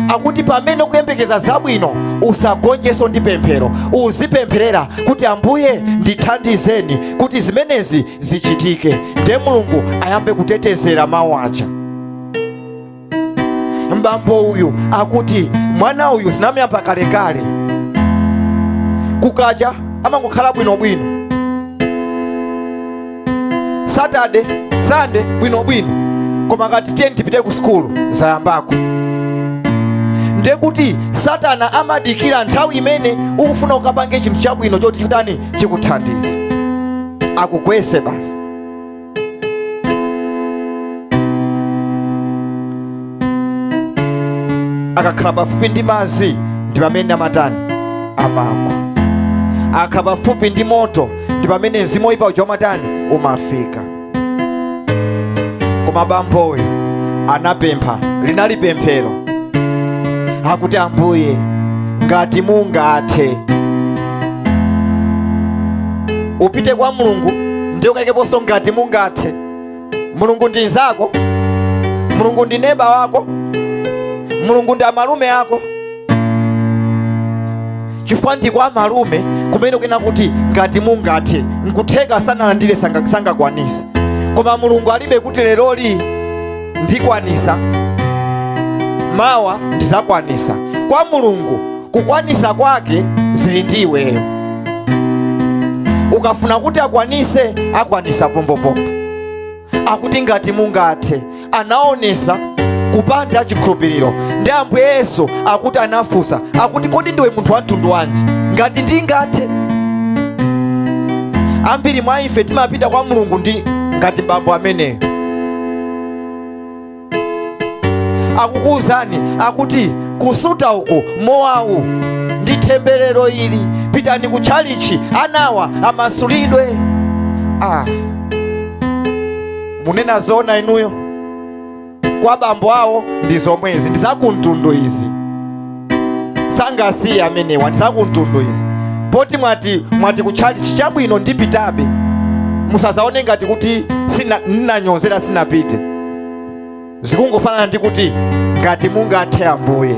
Speaker 1: Akuti pamene ukuyembekeza zabwino, usagonjenso ndi pemphero. Uzipempherera kuti Ambuye, ndithandizeni kuti zimenezi zichitike. Ndiye Mulungu ayambe kutetezera mawu aja. Mbambo uyu akuti mwana uyu zinamuyamba kalekale, kukacha amangokhala bwinobwino, Saturday, Sunday bwinobwino, koma ngati tiye tipite ku sukulu, zayambako. Ndiye kuti Satana amadikira nthawi imene ukufuna ukapange chinthu chabwino choti chitani, chikuthandiza, akugwese basi. Akakhala pafupi ndi madzi ndi pamene amatani, amagwa. Akakhala pafupi ndi moto ndi pamene mzimu woyipa uja umatani, umafika. Koma bamboyo anapempha, linali pemphero, akuti Ambuye, ngati mungathe. Upite kwa Mulungu ndiye ukaikeponso ngati mungathe. Mulungu ndi nzako, Mulungu ndi neba wako, Mulungu ndi amalume ako. Chifukwa ndi kwa amalume kumene kunena kuti ngati mungathe, nkutheka sanalandire, sangakwanise. Koma Mulungu alibe kuti leroli ndikwanisa, mawa ndizakwanisa. Kwa Mulungu kukwanisa kwake zili ndi iweyo. Ukafuna kuti akwanise, akwanisa pompopompo. Akuti ngati mungathe, anaonesa kupanda chikhulupiriro. Ndi Ambuye Yesu akuti anafunsa akuti, kodi ndiwe munthu wa mtundu wanji? Ngati ndingathe. Ambiri mwa ife timapita kwa Mulungu ndi ngati bambo ameneyo. Akukuwuzani akuti kusuta uku, mowawu ndi temberero ili, pitani ku tchalichi, anawa amasulidwe. Munena zoona inuyo? Kwa bambo awo ndi zomwezi, ndi zakumtundu izi, sangasiye amenewa, ndi zakumtundu izi. Poti mwati kutchalichi, chabwino, ndipitabe. Musazaone ngati kuti sina nnanyozera, sinapite. Zikungofanana ndi kuti ngati mungathe, Ambuye.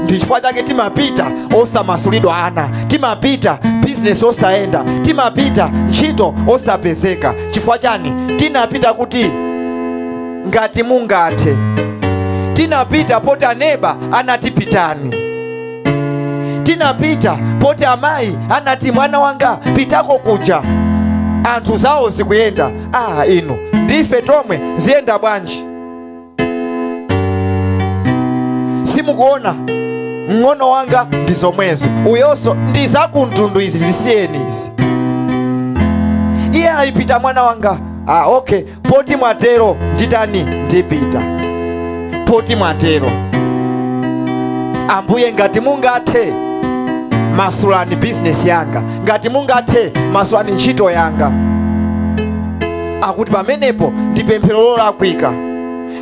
Speaker 1: Ndi chifukwa chake timapita osamasulidwa ana, timapita bizinesi osayenda, timapita ntchito osapezeka. Chifukwa chani? Tinapita kuti ngati mungathe. Tinapita poti aneba anati pitani. Tinapita poti amayi anati mwana wanga pitako kuja, anthu zawo zikuyenda. Inu ndife tomwe ziyenda bwanji? Simukuona mng'ono wanga ndi zomwezo, uyonso ndi zakumtundu izi, zisiyeni izi. Iye ayipita mwana wanga. Okay, poti mwatero nditani, ndipita. Poti mwatero, Ambuye, ngati mungathe, masulani bizinesi yanga. Ngati mungathe, masulani ntchito yanga. Akuti pamenepo ndi pemphero lolakwika.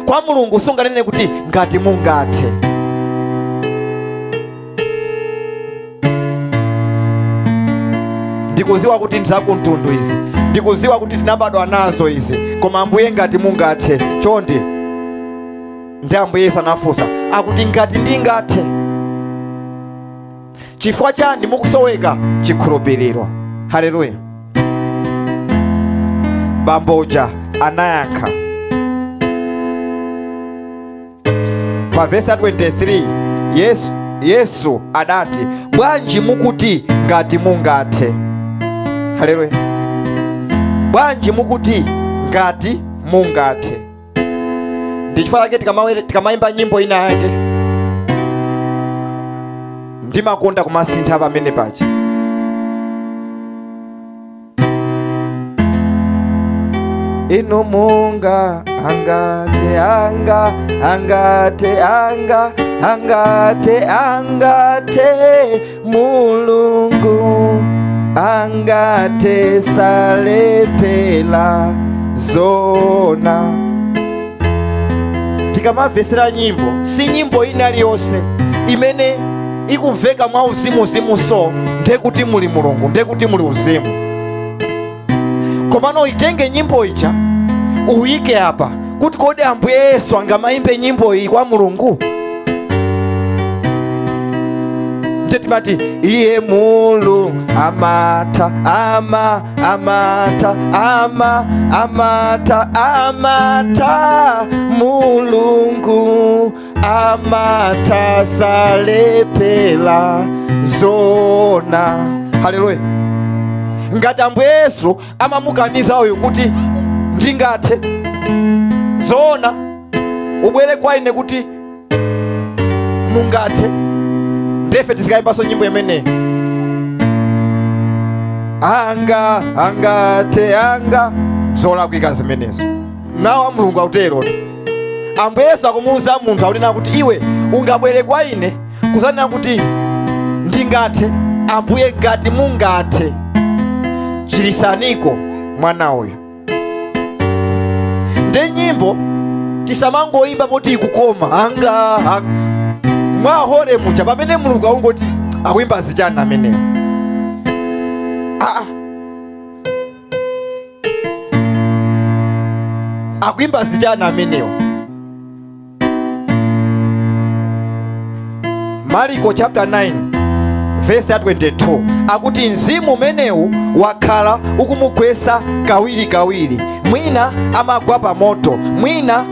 Speaker 1: Kwa Mulungu sunganene kuti ngati mungathe. Ndikuziwa kuti ndizakumtundu izi, ndikuziwa kuti tinabadwa nazo izi, koma Ambuye, ngati mungathe, chonde. Ndi Ambuye Yesu anafunsa akuti ngati ndingathe. Chifukwa chani mukusoweka chikhulupiriro? Haleluya. Bambo uja anayankha pa vesi 23, Yesu adati, bwanji mukuti ngati mungathe? Haleluya. Bwanji mukuti ngati mungathe? Ndi chifukwa chake tikamayimba nyimbo ina yake ndimakonda kumasintha pamene paja. Inu munga Angathe, anga, angathe, anga, angathe, angathe Mulungu, angathe salepela zona. Tikamamvesera nyimbo, si nyimbo ina iliyonse imene ikumveka mwa uzimuzimu, so ndekuti muli Mulungu, ndekuti muli uzimu. Komano itenge nyimbo ija uyike apa kuti kodi Ambuye Yesu angamayimbe nyimbo iyi kwa Mulungu? Timati iye mulu amata ama amata ama amata amata Mulungu amata salepela zona. Haleluya. Ngati Ambuye Yesu amamukaniza uyu kuti ndingathe zona, ubwere kwa ine kuti mungathe. Ndefe tisikayimbaso nyimbo imene anga angathe anga zolakwika zimenezo. Nawo Mulungu akutero. Ambuye Yesu akumuwuza munthu akunena kuti iwe ungabwere kwa ine kuzanena kuti ndingathe. Ambuye ngati mungathe chirisaniko mwana uyu. Nde nyimbo tisamangoimba poti ikukoma anga, anga. Mwahore mucha pamene Mulungu akungoti akuimba zichana amenewo. Akuimba zichana amenewo. Mariko chapter 9 verse 22 akuti mzimu umenewu wakhala ukumugwesa kawiri kawiri, mwina amagwa pa moto, mwina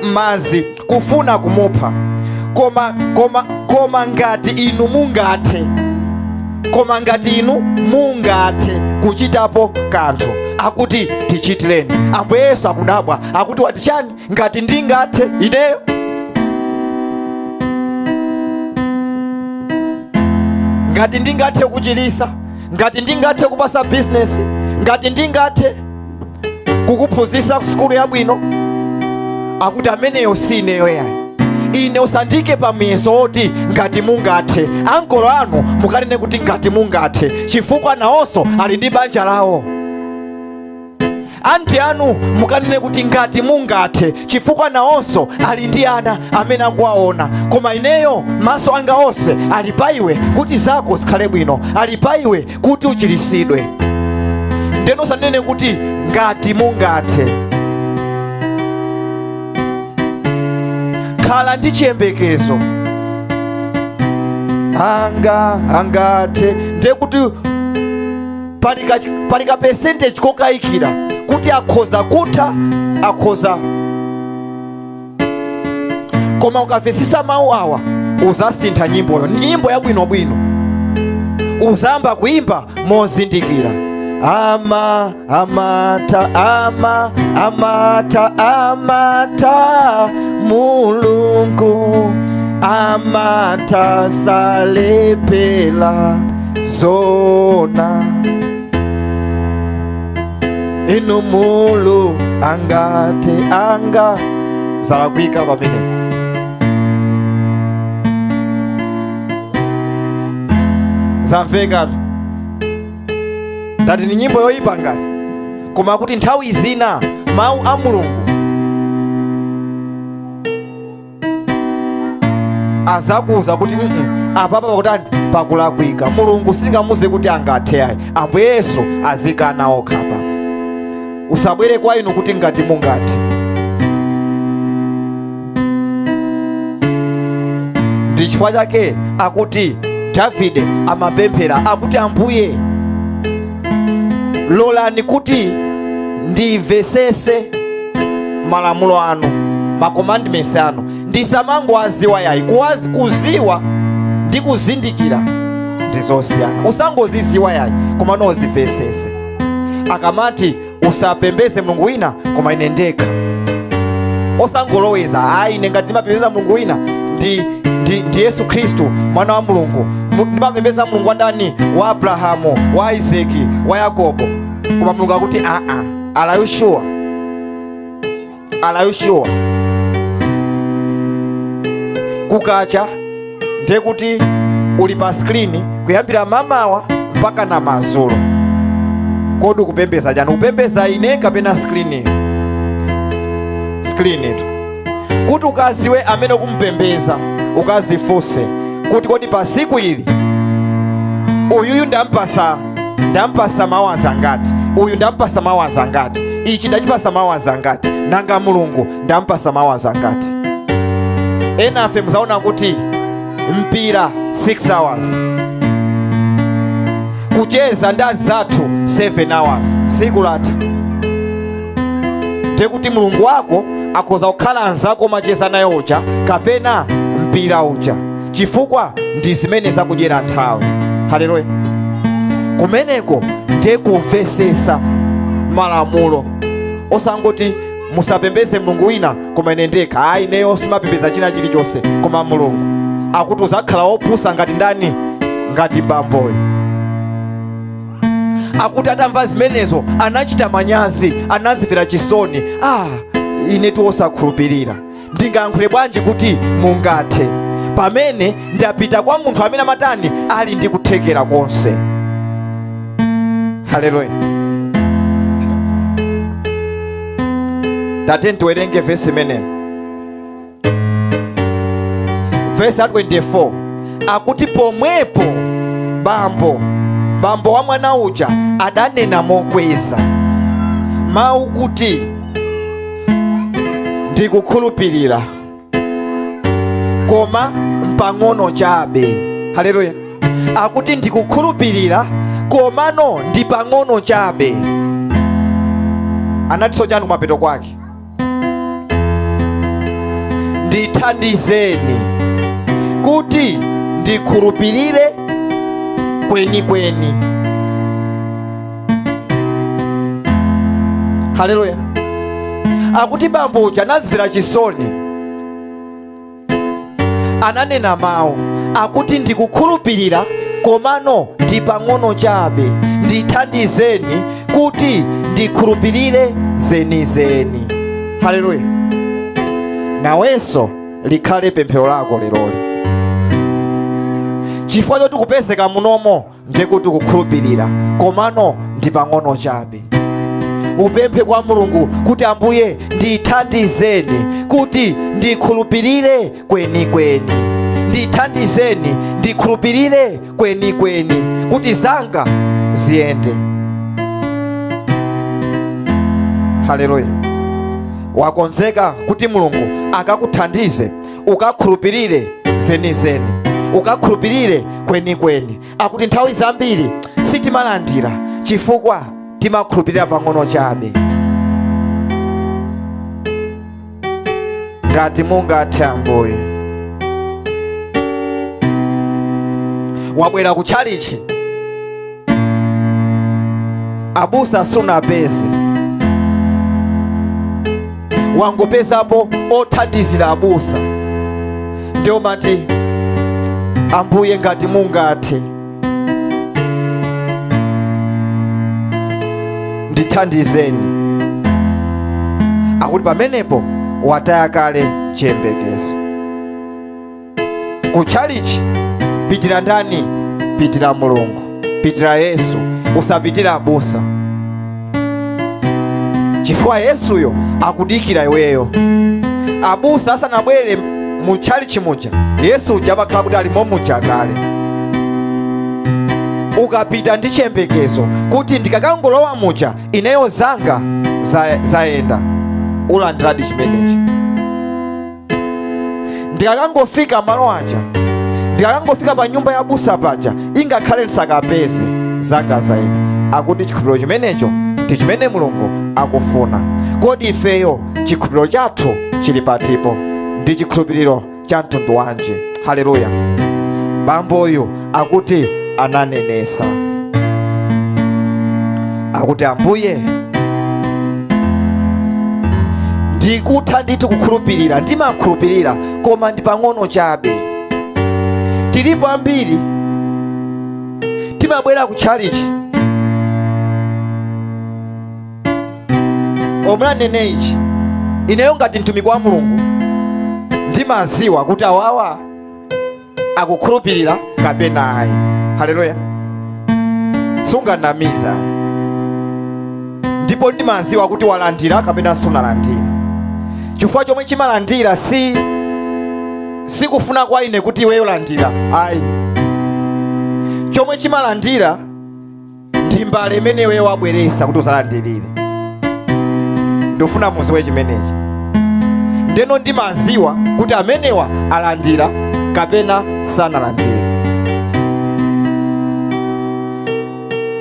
Speaker 1: m'madzi kufuna kumupha. Koma ngati inu mungathe, koma ngati inu mungathe kuchitapo kanthu, akuti tichitireni. Ambuye Yesu akudabwa akuti wati chani? Ngati ndingathe ineyo. Ngati ndingathe kuchilisa, ngati ndingathe kupasa business, ngati ndingathe kukuphunzitsa sukulu yabwino, akuti ameneyo si ineyo yayi. Ine usandike pamiyeso oti ngati mungathe. Ankolo anu mukanene kuti ngati mungathe, chifukwa nawonso ali ndi banja lawo. Anti anu mukanene kuti ngati mungathe, chifukwa nawonso ali ndi ana amene akuwaona. Koma ineyo maso anga onse ali pa iwe kuti zako zikhale bwino, ali pa iwe kuti uchirisidwe. Ndeno usanene kuti ngati mungathe. Khala ndi chiyembekezo. Anga angathe, ndekuti palika percentage kokayikira kuti akhoza kutha, akhoza. Koma ukamvesisa mawu awa uzasintha nyimboyo, nyimbo yabwinobwino uzamba kuimba mozindikira. Ama amata ama amata amata Mulungu amata salepela zona. Inu mulu angate anga zalakwika pamene. Zamveka tati ni nyimbo yoyipa ngati, koma kuti nthawi zina mawu a Mulungu azakuza kuti apapa pakutani pakulakwika. Mulungu singamuze kuti angathe ayi. Ambuye Yesu azikana okha apa. Usabwere kwa inu kuti ngati mungathe. Ndi chifukwa chake akuti Davide amapemphera akuti Ambuye lolani kuti ndimvesese malamulo anu, ma commandments anu, ndisamangowaziwa yayi. Kuziwa ndi kuzindikira ndi zosiyana. Usangoziziwa yayi, koma nozimvesese. Akamati usapembeze Mulungu wina koma ine ndekha, osangoloweza ayi ine ngati ndimapembeza Mulungu wina ndi Yesu Khristu mwana wa Mulungu, ndimapembeza Mulungu wa ndani? Wa Abrahamu, wa Isaki, wa Yakobo. Koma Mulungu akuti are you sure? Are you sure? Kukacha ndiye kuti uli pa screen kuyambira mamawa mpaka na madzulo. Kodi ukupembeza chani? Upembeza ine kapena screen? Screen itu. Kuti ukaziwe amene ukumpembeza, ukazifunse kuti kodi pa siku ili uyuyu ndampasa mawaza ngati, uyu ndampasa mawaza ngati, ichi ndachipasa mawaza ngati, nanga Mulungu ndampasa mawaza ngati. Ena afe muzaona kuti mpira 6 hours, kucheza ndi azathu 7 hours, siku latha. Ndiye kuti Mulungu wako akhoza kukhala anzako macheza naye uja kapena mpira uja, chifukwa ndi zimene zakudyera nthawi. Haleluya. Kumeneko ndiye kumvesesa malamulo, osangoti musapembeze Mulungu wina koma ine ndekha. Ayi, ineyo simapembeza china chilichonse koma Mulungu. Akuti uzakhala wopusa ngati ndani? Ngati bamboyo. Akuti atamva zimenezo anachita manyazi, anazimvera chisoni. Ine osakhulupirira, ndingayankhule bwanji kuti mungathe pamene ndapita kwa munthu amene amatani ali ndi kuthekera konse. Haleluya. Tate tiwerenge vesi imene, vesi 24, akuti pomwepo bambo wa mwana uja adanena mokweza mawu kuti ndikukhulupirira koma mpang'ono chabe. Haleluya. Akuti ndikukhulupirira komano ndi pang'ono chabe. Anatiso chani kumapeto kwake? Ndithandizeni kuti ndikhulupirire kwenikweni. Haleluya. Akuti bambo uja anazimvera chisoni, ananena mawu akuti ndikukhulupirira komano ndi pang'ono chabe, ndithandizeni kuti ndikhulupirire zenizeni. Haleluya. Nawenso likhale pemphero lako leroli, chifukwa choti kupezeka munomo ndiye kuti kukhulupirira komano ndi pang'ono chabe. Upemphe kwa Mulungu kuti Ambuye ndithandizeni kuti ndikhulupirire kwenikweni, ndithandizeni ndikhulupirire kwenikweni kuti zanga ziyende. Haleluya. Wakonzeka kuti Mulungu akakuthandize ukakhulupirire zenizeni, ukakhulupirire kwenikweni. Akuti nthawi zambiri sitimalandira chifukwa timakhulupirira pang'ono chabe. Ngati mungathe Ambuye. Wabwera ku chalichi, abusa sunapeze, wangopezapo othandizira abusa, ndiyo mati Ambuye ngati mungathe ndithandizeni. Akuti pamenepo wataya kale chiyembekezo. Ku chalichi pitira ndani? Pitira Mulungu, pitira Yesu, usapitira abusa, chifukwa Yesuyo akudikira iweyo. Abusa asanabwere mu chalichi muja, Yesu uja amakhala kuti alimo muja kale. Ukapita ndi chiyembekezo kuti ndikakangolowa muja ineyo zanga zayenda, ulandiradi chimenechi. Ndikakangofika malo aja, ndikakangofika pa nyumba ya abusa paja, ingakhale ndisakapeze, zanga zayenda. Akuti chikhulupiriro chimenecho ndi chimene Mulungu akufuna. Kodi ifeyo chikhulupiriro chathu chili patipo? Ndi chikhulupiriro cha mtundu wanji? Haleluya. Bamboyu akuti ananenesa, akuti Ambuye ndikutha ndithu kukhulupirira, ndimakhulupirira koma ndi pang'ono chabe. Tilipo ambiri timabwera ku chalichi, omwe anene ichi, Ineyo ngati mtumiki wa Mulungu ndimaziwa kuti awawa akukhulupirira kapena ayi. Haleluya. Sunganamiza. Ndipo ndimaziwa kuti walandira kapena sunalandira. Chifukwa chomwe chimalandira si kufuna kwa ine kuti iweyo landira, ayi. Chomwe chimalandira ndi mbale imene iweyo wabweresa kuti usalandirire. Ndofuna muziwe chimenechi. Ndeno ndimaziwa kuti amenewa alandira kapena sanalandire.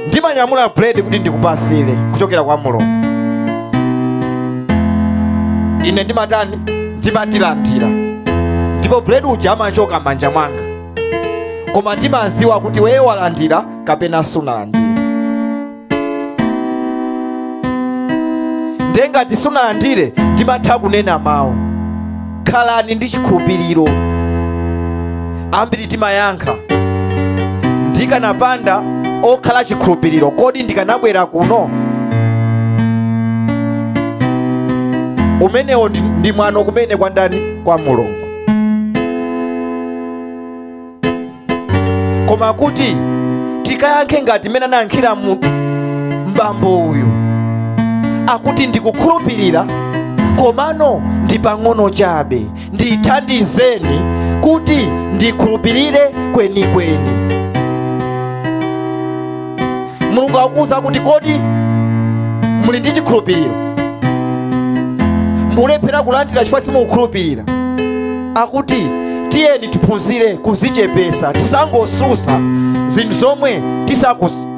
Speaker 1: Ndimanyamula bread kuti ndikupasire kuchokera kwa Mulungu. Ine ndimatani? Ndimatilandira. Ndipo bread uja amachoka m'manja mwanga. Koma ndimaziwa kuti wewe walandira kapena sunalandire. Ndengati sunalandire ndimatha kunena mawu. Khalani ndi chikhulupiriro. Ambiri timayankha, ndikanapanda okhala chikhulupiriro kodi ndikanabwera kuno? Umenewo ndi mwano kumene kwa ndani? Kwa Mulungu. Koma kuti tikayankhe ngati mmene anayankhira mbambo uyu, akuti ndikukhulupirira komano ndi pang'ono chabe, ndithandizeni kuti ndikhulupirire kwenikweni. Mulungu akuwuza kuti kodi muli ndi chikhulupiriro? Mulephera kulandira chifukwa simukukhulupirira. Akuti tiyeni tiphunzire kuzichepesa, tisangosusa zinthu zomwe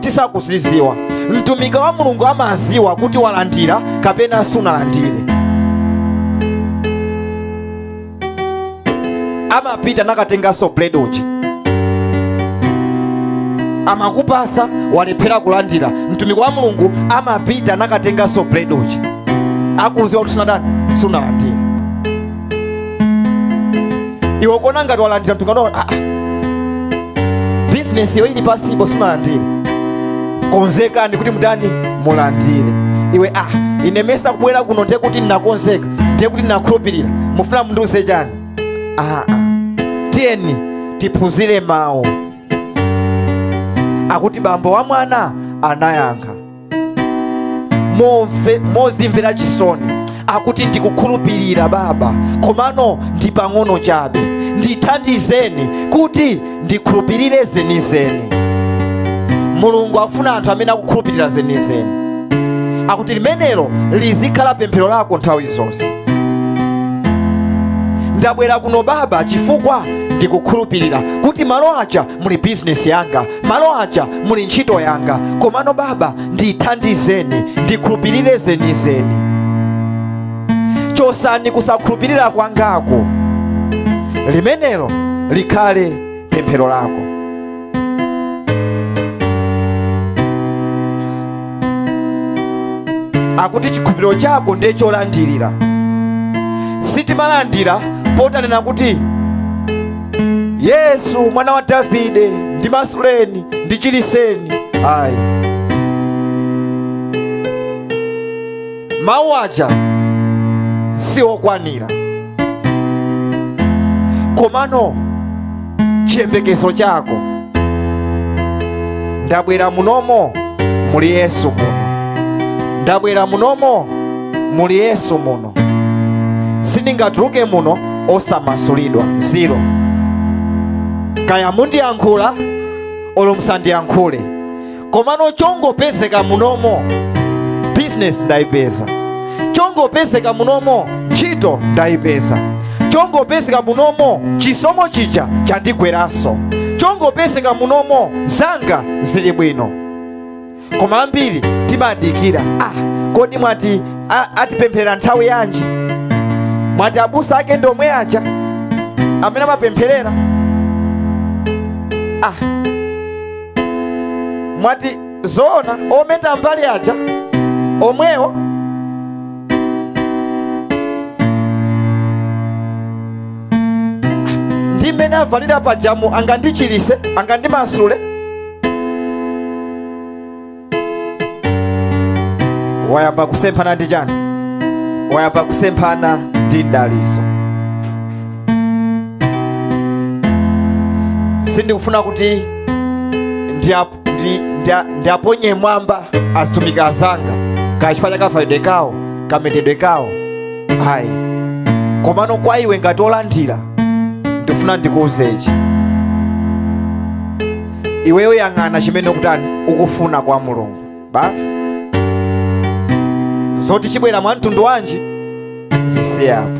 Speaker 1: tisakuziziwa. Mtumiki wa Mulungu amaziwa kuti walandira kapena sunalandire. Amapita nakatenganso bread uja, amakupasa, walephera kulandira. Mtumiki wa Mulungu amapita nakatenganso bread uja, akuziwa kuti sunadani, sunalandire. Iwe ukuona ngati walandira, mtumiki wa Mulungu, business yo ili pasipo, sunalandire. Konzekani kuti mutani, mulandire. Iwe ine mesa kubwera kuno ndiye kuti ndinakonzeka, ndiye kuti ndinakhulupirira, mufuna mundiuze chani? Tiyeni tiphunzire mawu. Akuti bambo wa mwana anayankha mozimvera chisoni, akuti ndikukhulupirira baba, komano ndi pang'ono chabe, ndithandizeni kuti ndikhulupirire zenizeni. Mulungu akufuna anthu amene akukhulupirira zenizeni. Akuti limenelo lizikhala pemphero lako nthawi zonse. Ndabwera kuno baba chifukwa ndikukhulupirira kuti malo aja muli business yanga, malo aja muli ntchito yanga, komano baba ndithandizeni ndikhulupirire zenizeni. Chosani kusakhulupirira kwangako. Limenelo likhale pemphero lako. Akuti chikhulupiriro chako ndiye cholandirira. Sitimalandira potanena kuti Yesu mwana wa Davide ndimasuleni, ndichiriseni. Ayi, mawu aja siokwanira, komano chiyembekezo chako, ndabwera munomo muli Yesu muno, ndabwera munomo muli Yesu muno, sindingatuluke muno osamasulidwa. Zero. Kaya mundiyankhula olo musandiyankhule, komano chongopezeka munomo business ndayipeza, chongopezeka munomo ntchito ndayipeza, chongopezeka munomo chisomo chija chandigweranso, chongopezeka munomo zanga zili bwino. Koma ambiri timadikira, kodi mwati atipempherera nthawi yanji? Mwati abusa ake ndi omwe aja amene amapempherera? Mwati zoona ometa mbali aja omwewo? Ndi mmene avalira pajamu angandichirise, angandimasule? Wayamba kusemphana ndi chani? Wayamba kusemphana ndi mdaliso. Sindikufuna kuti ndiaponye mwamba azitumiki azanga kachifukwa cha kavalidwe kawo, kametedwe kawo, ayi. Komano kwa iwe ngati olandira, ndifuna ndikuwuze ichi: iweyo yang'ana chimene ukutani, ukufuna kwa Mulungu basi. Zoti chibwera mwa mtundu wanji zisiye apo.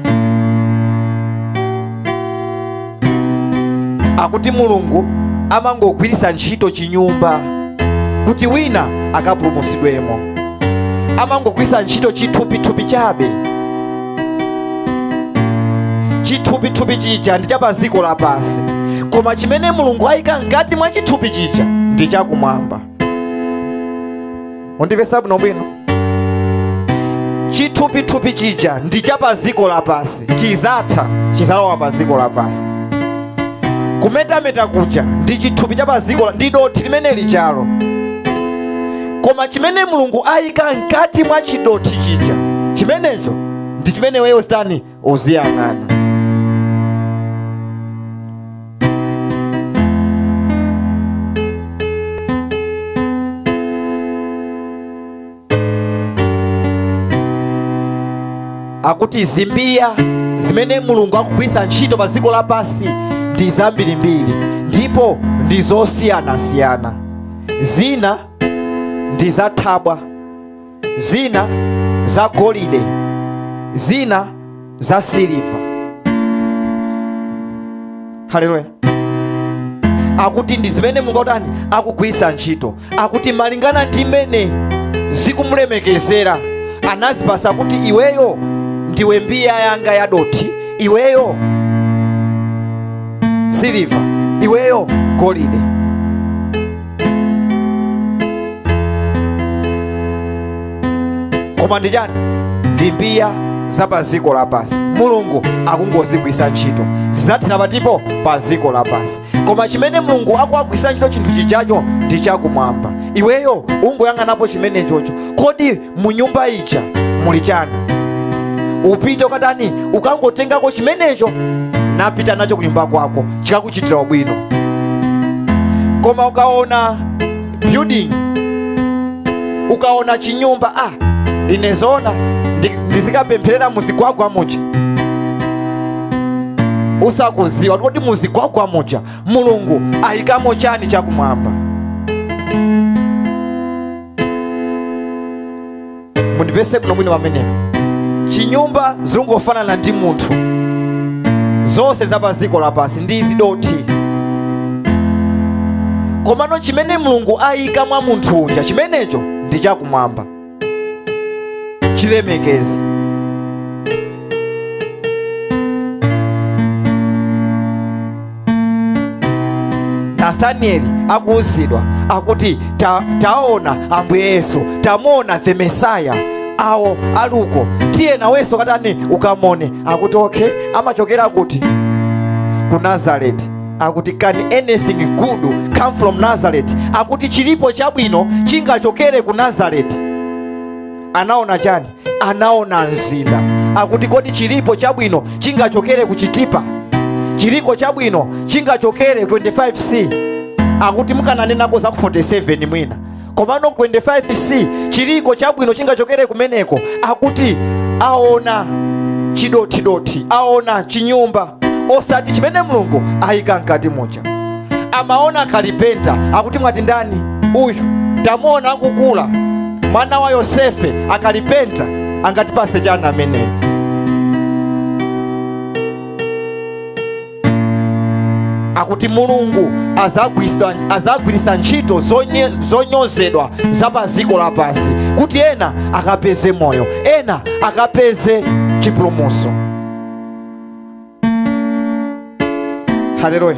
Speaker 1: Akuti Mulungu amangogwiritsa ntchito chinyumba kuti wina akapulumutsidwemo. Amangogwiritsa ntchito chithupithupi chabe. Chithupithupi chija ndi cha pa dziko lapansi, koma chimene Mulungu ayika mkati mwa chithupi chija ndi chakumwamba. Undimvetsa bwinobwino? Chithupithupi chija ndi cha pa dziko lapansi, chizatha, chizalowa pa dziko lapansi. Kumetameta kuja ndi chithupi cha pa dziko, ndi dothi limene lijalo. Koma chimene Mulungu ayika mkati mwa chidothi chija, chimenecho ndi chimene weyo zitani, uziyang'ana. Akuti zimbiya zimene Mulungu akugwiritsa ntchito pa dziko lapansi ndi zambirimbiri ndipo ndi zosiyanasiyana. Zina ndi zathabwa, zina za golide, zina za siliva. Haleluya. Akuti ndi zimene Mulungu akutani, akugwiritsa ntchito. Akuti malingana ndi mmene zikumulemekezera anazipasa kuti iweyo ndiwe mbiya yanga ya dothi, iweyo siliva, iweyo golide. Koma ndi chani? Ndi mbiya za pa dziko lapansi. Mulungu akungozigwiritsa ntchito, zidzathera patipo pa dziko lapansi. Koma chimene Mulungu akuagwiritsa ntchito chinthu chijacho ndi chakumwamba. Iweyo ungoyang'anapo chimenechocho. Kodi mu nyumba ija muli chani? Upite ukatani, ukangotengako chimenecho napita nacho kunyumba kwako, chikakuchitira ubwino. Koma ukaona building, ukaona chinyumba, ine zona ndizikapempherera muzigwagwa muja, usakuziwa kuti muzigwagwa muja Mulungu ayikamo chani chakumwamba. Mundimvetse bwinobwino pamenepo. Chinyumba zingofanana ndi munthu, zonse za pa dziko lapansi ndi zidothi. Komano chimene Mulungu ayika mwa munthu uja, chimenecho ndi chakumwamba. Chilemekeze. Nathanieli akuwuzidwa akuti taona Ambuye Yesu, tamuona the Messiah, awo aluko, tiye nawenso katani ukamone. Akuti okay, amachokera kuti? Ku Nazareti. Akuti can anything good come from Nazareth? Akuti chilipo chabwino chingachokere ku Nazareti? Anaona chani? Anaona mzinda. Akuti kodi chilipo chabwino chingachokere ku Chitipa? Chiliko chabwino chingachokere 25C? Akuti mukananenako za ku 47 mwina, komano 25C chiliko chabwino chingachokere kumeneko? Akuti aona chidothidoti, aona chinyumba, osati chimene Mulungu ayika mkati muja. Amaona kalipenta. Akuti mwati ndani uyu? Tamuona akukula, mwana wa Yosefe, akalipenta, angatipase chani ameneyo? Akuti Mulungu azagwiritsa ntchito zonyozedwa za pa dziko lapansi kuti ena akapeze moyo, ena akapeze chipulumutso. Haleluya.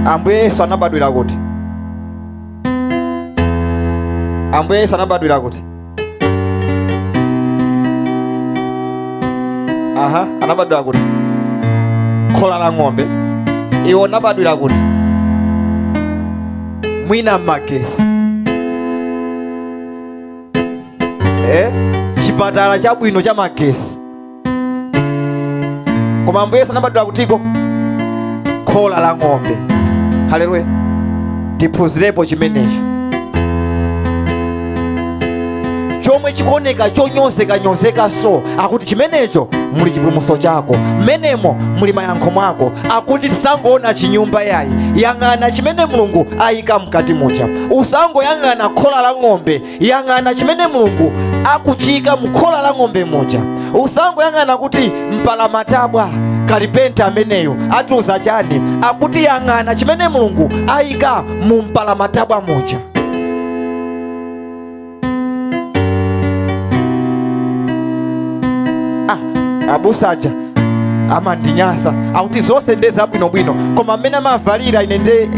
Speaker 1: Ambuye Yesu anabadwira kuti? Ambuye Yesu anabadwira kuti? Aha, anabadwira kuti? Khola la ng'ombe. Iwo anabadwira kuti? Mwina magesi. Chipatala chabwino cha magesi. Koma Ambuye Yesu anabadwira kutiko? Khola la ng'ombe. Haleluya. Tiphunzirepo chimenecho. Chomwe chikuoneka chonyozeka nyozeka, so akuti chimenecho muli chipulumutso chako, mmenemo muli mayankho mwako. Akuti tisangoona chinyumba yayi, yang'ana chimene Mulungu ayika mkati muja. Usangoyang'ana khola la ng'ombe, yang'ana chimene Mulungu akuchika mkhola la ng'ombe muja. Usangoyang'ana kuti mpalamatabwa kalipenta ameneyo atiuza chani. Akuti yang'ana chimene Mulungu ayika mu mpalamatabwa muja. Abusaja amandinyasa, akuti zonse nde zabwinobwino, koma mmene amavalira ine nde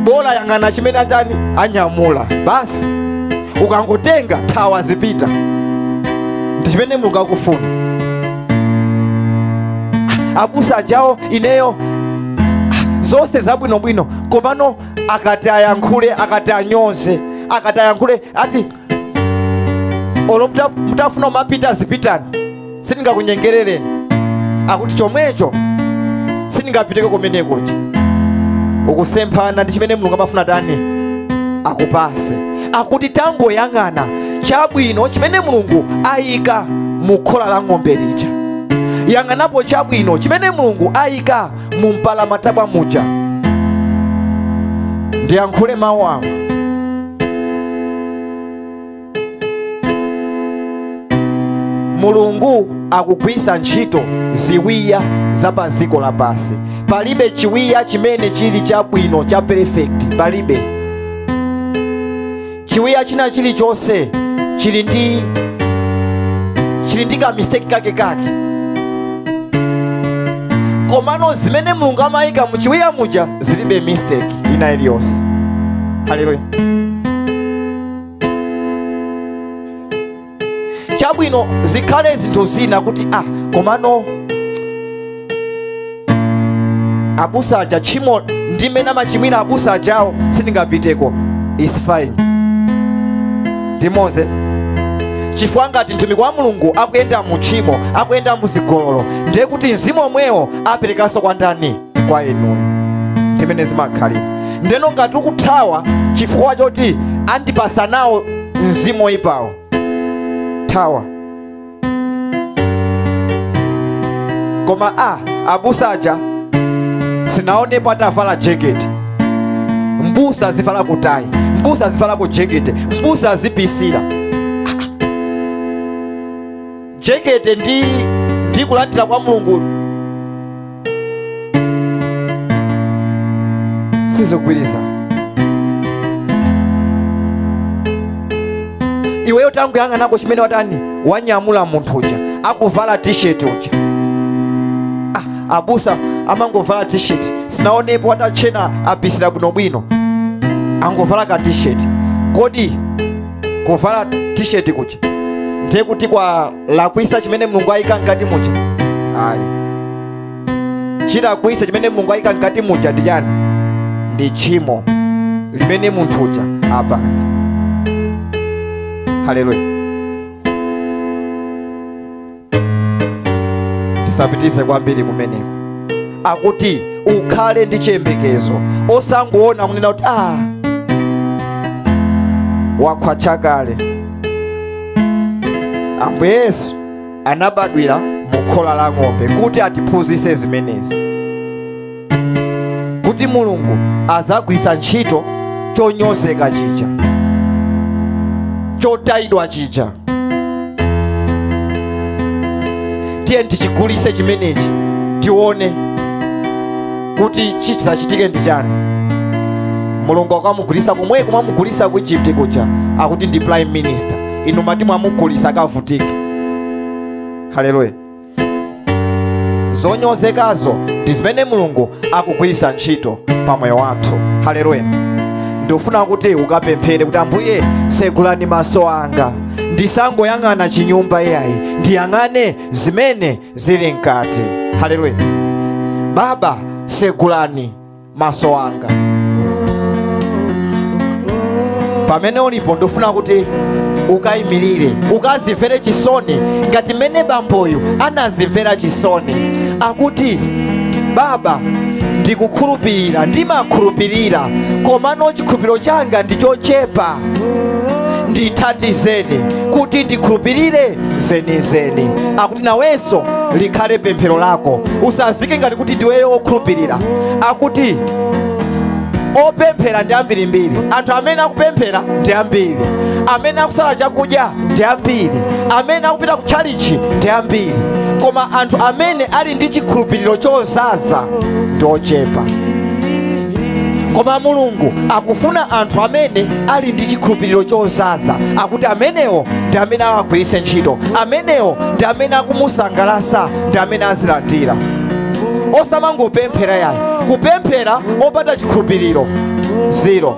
Speaker 1: bola. Yang'ana chimene atani anyamula basi. Ukangotenga thawa zipita, ndi chimene Mulungu akufuna. Abusa ajawo ineyo zonse zabwinobwino, komano akati ayankhule, akati anyoze, akati ayankhule, ati olo mutafuna umapita zipitani, sindingakunyengerereni. Akuti chomwecho sindingapiteko kumenekochi. Ukusemphana ndi chimene Mulungu amafuna tani akupase. Akuti tangoyang'ana chabwino chimene Mulungu ayika mu khola la ng'ombe lija. Yang'anapo chabwino chimene Mulungu ayika mu mpalamatabwa muja. Ndiyankhule mawu awa. Mulungu akugwisa ntchito ziwiya za pa dziko lapansi. Palibe chiwiya chimene chili chabwino cha perfect, palibe. Chiwiya china chilichonse chili ndi ka mistake kake kake, komano zimene Mulungu amayika mu chiwiya muja zilibe mistake ina iliyonse. Haleluya. Chabwino zikhale zinthu zina kuti komano abusa aja tchimo ndimene amachimwira abusa ajawo sindingapiteko, is fine. Ndimoze chifukwa ngati mtumiki wa Mulungu akuyenda mu tchimo, akuyenda mu zigololo, ndiye kuti mzimu omwewo aperekanso kwa ndani? Kwa inuyo. Ndimene zimakhalira. Ndeno ngati ukuthawa chifukwa choti andipasa nawo mzimu oyipawo, thawa. Koma abusa aja sinaonepo atavala jeketi. Mbusa azivala kutayi, mbusa azivala ku jekete, mbusa azipisira jekete ndi kulandira kwa Mulungu sizigwirizana. Iweyo tangoyang'anako chimene watani wanyamula munthu uja akuvala t-shirt uja. Abusa amangovala t-shirt, sinaonepo atachena apisira bwinobwino, angovala ka t-shirt. Kodi kuvala t-shirt kuja ndiye kuti kwa lakwisa chimene Mulungu ayika mkati muja? Ayi. Chilakwisa chimene Mulungu ayika mkati muja ndi chani? Ndi tchimo limene munthu uja apanga. Haleluya. Tisapitise kwambiri kumeneko. Akuti ukhale ndi chiyembekezo, osangoona kunena kuti wakhwacha kale. Ambuye Yesu anabadwira mu khola la ng'ombe kuti atiphunzitse zimenezi, kuti Mulungu azagwisa ntchito chonyozeka chija, chotayidwa chija. Tiye tichigulise chimenechi, tione kuti chidzachitike ndi chani. Mulungu akamugulisa komweko mwamugulisa ku Egypt kuja, akuti ndi prime minister. Inu mati mwamugulisa akavutike. Haleluya. Zonyozekazo ndi zimene Mulungu akugwirisa ntchito pa moyo wathu. Haleluya. Ndikufuna kuti ukapemphere kuti, "Ambuye, segulani maso anga, ndisangoyang'ana chinyumba iyayi, ndiyang'ane zimene zili mkati." Haleluya. Baba, segulani maso anga. Pamene ulipo ndifuna kuti ukayimirire, ukazimvere chisoni ngati mmene bamboyu anazimvera chisoni. Akuti, baba, ndikukhulupirira, ndimakhulupirira, komano chikhulupiriro changa ndi chochepa, ndithandizeni kuti ndikhulupirire zenizeni. Akuti nawenso likhale pemphero lako, usazike ngati kuti ndiweyo wokhulupirira. Akuti opemphera ndi ambirimbiri, anthu amene akupemphera ndi ambiri, amene akusala chakudya ndi ambiri, amene akupita kutchalichi ndi ambiri, koma anthu amene ali ndi chikhulupiriro chozaza ndi ochepa. Koma Mulungu akufuna anthu amene ali ndi chikhulupiriro chozaza. Akuti amenewo ndi amene awagwiritse ntchito, amenewo ndi amene akumusangalasa, ndi amene azilandira. Osamangopemphera yayi, kupemphera opanda chikhulupiriro zero,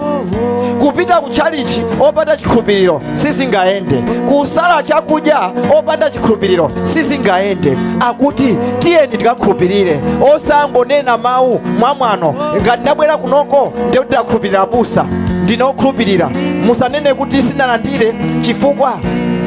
Speaker 1: kupita kutchalichi opanda chikhulupiriro sizingayende, kusala chakudya opanda chikhulupiriro sizingayende. Akuti tiyeni tikakhulupirire, osangonena mawu mwamwano. Ngati ndabwera kunoko ndiye kuti ndakhulupirira abusa, ndine okhulupirira. Musanene kuti sinalandire chifukwa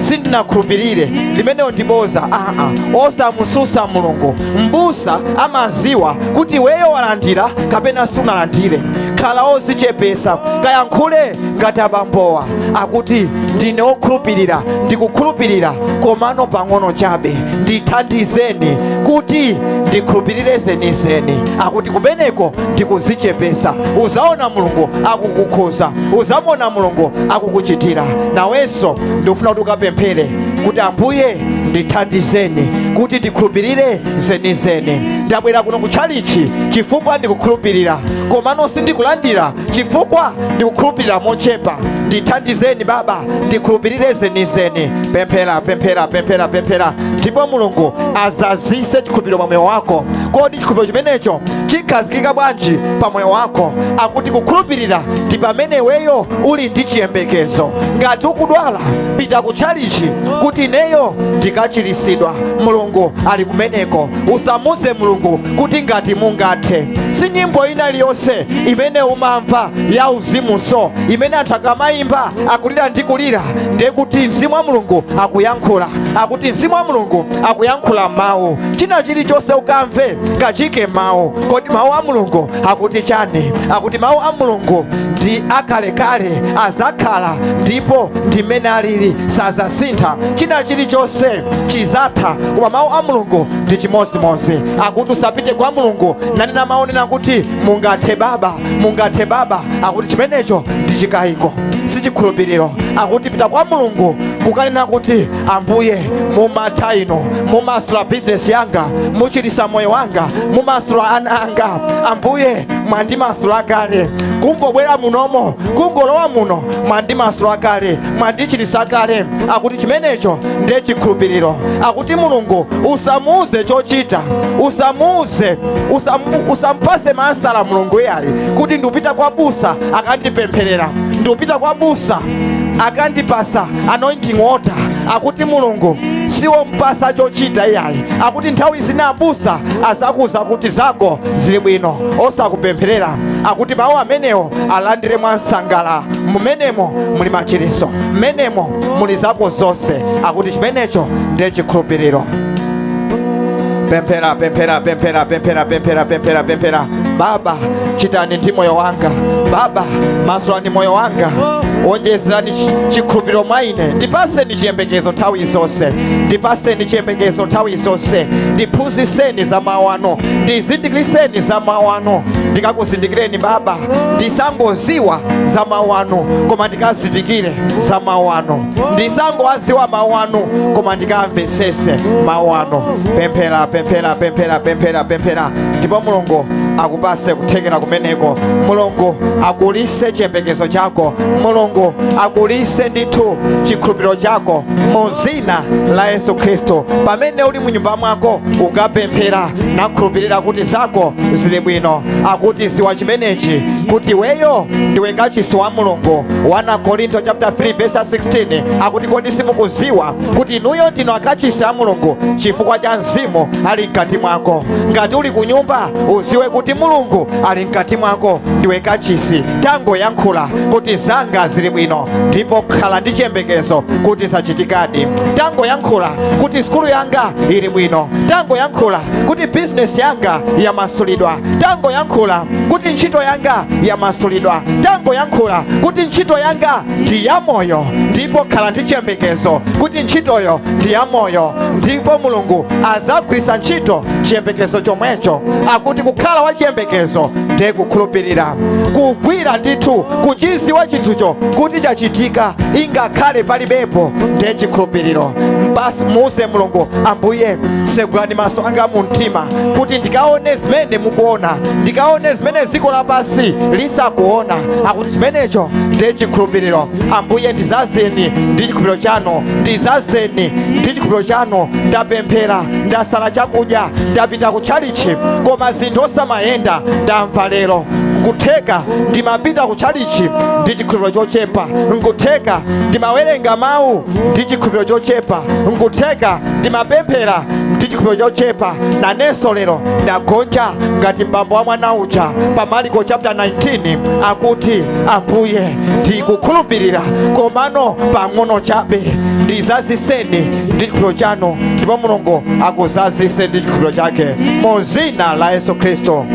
Speaker 1: sindinakhulupirire, limeneyo ndiboza. Aa, osamususa Mulungu. Mbusa amaziwa kuti iweyo walandira kapena sunalandire. Khala ozichepesa, kayankhule ngati abambowa. Akuti ndine okhulupirira, ndikukhulupirira komano pang'ono chabe, ndithandizeni kuti ndikhulupirire zenizeni. Akuti kumeneko ndikuzichepesa. Uzaona Mulungu akukukhuza, uzamuona Mulungu akukuchitira. Nawenso ndikufuna kuti ukapemphere kuti Ambuye ndithandizeni kuti ndikhulupirire zenizeni. Ndabwera kuno kutchalichi chifukwa ndikukhulupirira, komano sindikulandira chifukwa ndikukhulupirira mochepa. Ndithandizeni baba, ndikhulupirire zenizeni. Pemphera, pemphera, pemphera, pemphera, ndipo Mulungu azazise chikhulupiriro pa moyo wako. Kodi chikhulupiriro chimenecho chikhazikika bwanji pa moyo wako? Akuti kukhulupirira ndi pamene iweyo uli ndi chiyembekezo. Ngati ukudwala, pita kutchalichi kuti ineyo ndikachirisidwa, Mulungu ali kumeneko. Usamuze Mulungu kuti ngati mungathe. Si nyimbo ina iliyonse imene umamva ya uzimuso imene anthu akamayimba akulira ndi kulira ndiye kuti mzimu wa Mulungu akuyankhula. Akuti mzimu wa Mulungu akuyankhula mawu. China chilichonse ukamve kachike mawu. Kodi mawu a Mulungu akuti chani? Akuti mawu a Mulungu ndi akalekale, azakhala ndipo ndi mmene alili, sazasintha. China chilichonse chizatha, koma mawu a Mulungu ndi chimodzimodzi. Akuti usapite kwa Mulungu nanena mawu onena kuti mungathe baba, mungathe baba. Akuti chimenecho ndi chikayiko, si chikhulupiriro. Akuti pita kwa Mulungu kukanena kuti Ambuye mumatha inu, mumasula bizinesi yanga, muchirisa moyo wanga, mumasula ana anga. Ambuye mwandimasula kale, kungobwera munomo, kungolowa muno mwandimasula kale, mwandichirisa kale. Akuti chimenecho ndiye chikhulupiriro. Akuti Mulungu usamuuze chochita, usamuuze, usampase mansala Mulungu yayi kuti ndikupita kwa busa akandipempherera, ndikupita kwa busa akandipasa anointing water. Akuti Mulungu siwompasa chochita iyayi. Akuti nthawi zina abusa azakuza kuti zako zili bwino, osakupempherera. Akuti mawu amenewo alandire mwansangala, mumenemo muli machiriso, mmenemo muli zako zonse. Akuti chimenecho ndiye chikhulupiriro. Pemphera, pemphera, pemphera, pemphera, pemphera, pemphera, pemphera. Baba chitani ndi moyo wanga, baba masulani moyo wanga, wonjezerani chikhulupiriro mwa ine, ndipaseni chiyembekezo nthawi zonse, ndipaseni chiyembekezo nthawi zonse, ndiphunzitseni za mawu anu, ndizindikiriseni za mawu anu, ndikakuzindikireni baba, ndisangoziwa za mawu anu koma ndikazindikire za mawu anu, ndisangowaziwa mawu anu koma ndikamvesese mawu anu. Pemphera, pemphera, pemphera, pemphera, pemphera, ndipo Mulungu akupase kuthekera kumeneko. Mulungu akulise chiyembekezo chako, Mulungu akulise ndithu chikhulupiriro chako mu zina la Yesu Khristu. Pamene uli mu nyumba mwako ukapemphera nakhulupirira kuti zako zili bwino. Akuti ziwa chimenechi kuti iweyo ndiwe kachisi wa Mulungu. 1 Korinto chapter 3 verse 16 akuti kodi simukuziwa kuti inuyo ndinu akachisi a Mulungu chifukwa cha mzimu ali mkati mwako? Ngati uli ku nyumba uziwe kuti Mulungu ali mkati mwako, ndiwe kachisi. Tangoyankhula kuti zanga zili zili bwino, ndipo khala ndi chiyembekezo kuti zachitikadi. Tangoyankhula kuti sukulu yanga ili bwino, tangoyankhula kuti bizinesi yanga yamasulidwa, tangoyankhula kuti ntchito yanga yamasulidwa, tangoyankhula kuti ntchito yanga ndi yamoyo, ndipo khala ndi chiyembekezo kuti ntchitoyo ndi yamoyo, ndipo Mulungu azagwiritsa ntchito chiyembekezo chomwecho. Akuti kukhala wa chiyembekezo ndiye kukhulupirira, kugwira ndithu, kuchiziwa chinthucho kuti chachitika ingakhale palibepo, ndiye chikhulupiriro. Basi muuze Mulungu, Ambuye, segulani maso anga mu mtima kuti ndikaone zimene mukuona, ndikaone zimene dziko lapansi lisakuona. Akuti chimenecho ndiye chikhulupiriro. Ambuye, ndizazeni ndi chikhulupiriro chanu, ndizazeni ndi chikhulupiriro chanu. Ndapemphera, ndasala chakudya, ndapita ku tchalichi, koma zinthu osamayenda. Ndamva lero, nkutheka ndimapita ku tchalichi ndi chikhulupiriro chochepa, nkutheka ndimawerenga mawu ndi chikhulupiriro chochepa, nkutheka ndimapemphera ndi chikhulupiriro chochepa. Nanenso lero ndagonja ngati mbambo wa mwana uja pa Mariko chapter 19, akuti, Ambuye, ndikukhulupirira komano pang'ono chabe, ndizaziseni ndi chikhulupiriro chanu. Ndipo Mulungu akuzazise ndi chikhulupiriro chake mu zina la Yesu Khristu.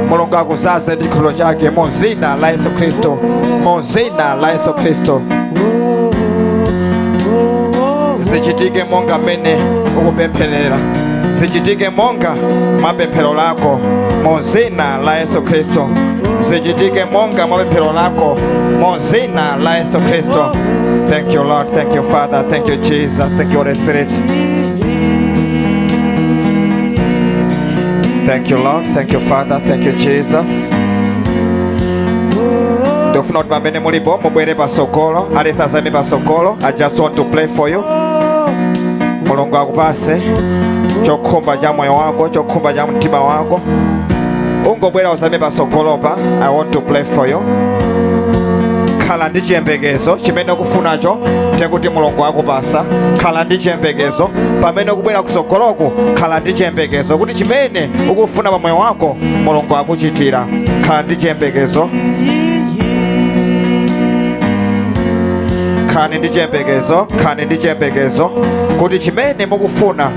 Speaker 1: Mulungu akuzaze ndi chikhulupiriro chake mu zina la Yesu Khristu, mu zina la Yesu Khristu. Zichitike monga mmene ukupempherera, zichitike monga mwa pemphero lako mu zina la Yesu Khristu. Zichitike monga mwa pemphero lako mu zina la Yesu Khristu. Thank you, Lord. Thank you, Father. Thank you, Jesus. Thank you, Holy Spirit. Thank you, Lord. Thank you, Father. Thank you, Jesus. Ndikufuna kuti pamene mulipo mubwere pasogolo, aliyense azame pasogolo. I just want to pray for you. Mulungu akupase chokhumba cha moyo wako, chokhumba cha mtima wako. Ungobwera uzame pasogolopa. I want to pray for you. Khala ndi chiyembekezo, chimene ukufunacho tekuti Mulungu akupasa. Khala ndi chiyembekezo pamene ukubwera kusogoloku, khala ndi chiyembekezo kuti chimene ukufuna pa moyo wako Mulungu akuchitira. Khala ndi chiyembekezo, khalani ndi chiyembekezo, khalani ndi chiyembekezo kuti chimene mukufuna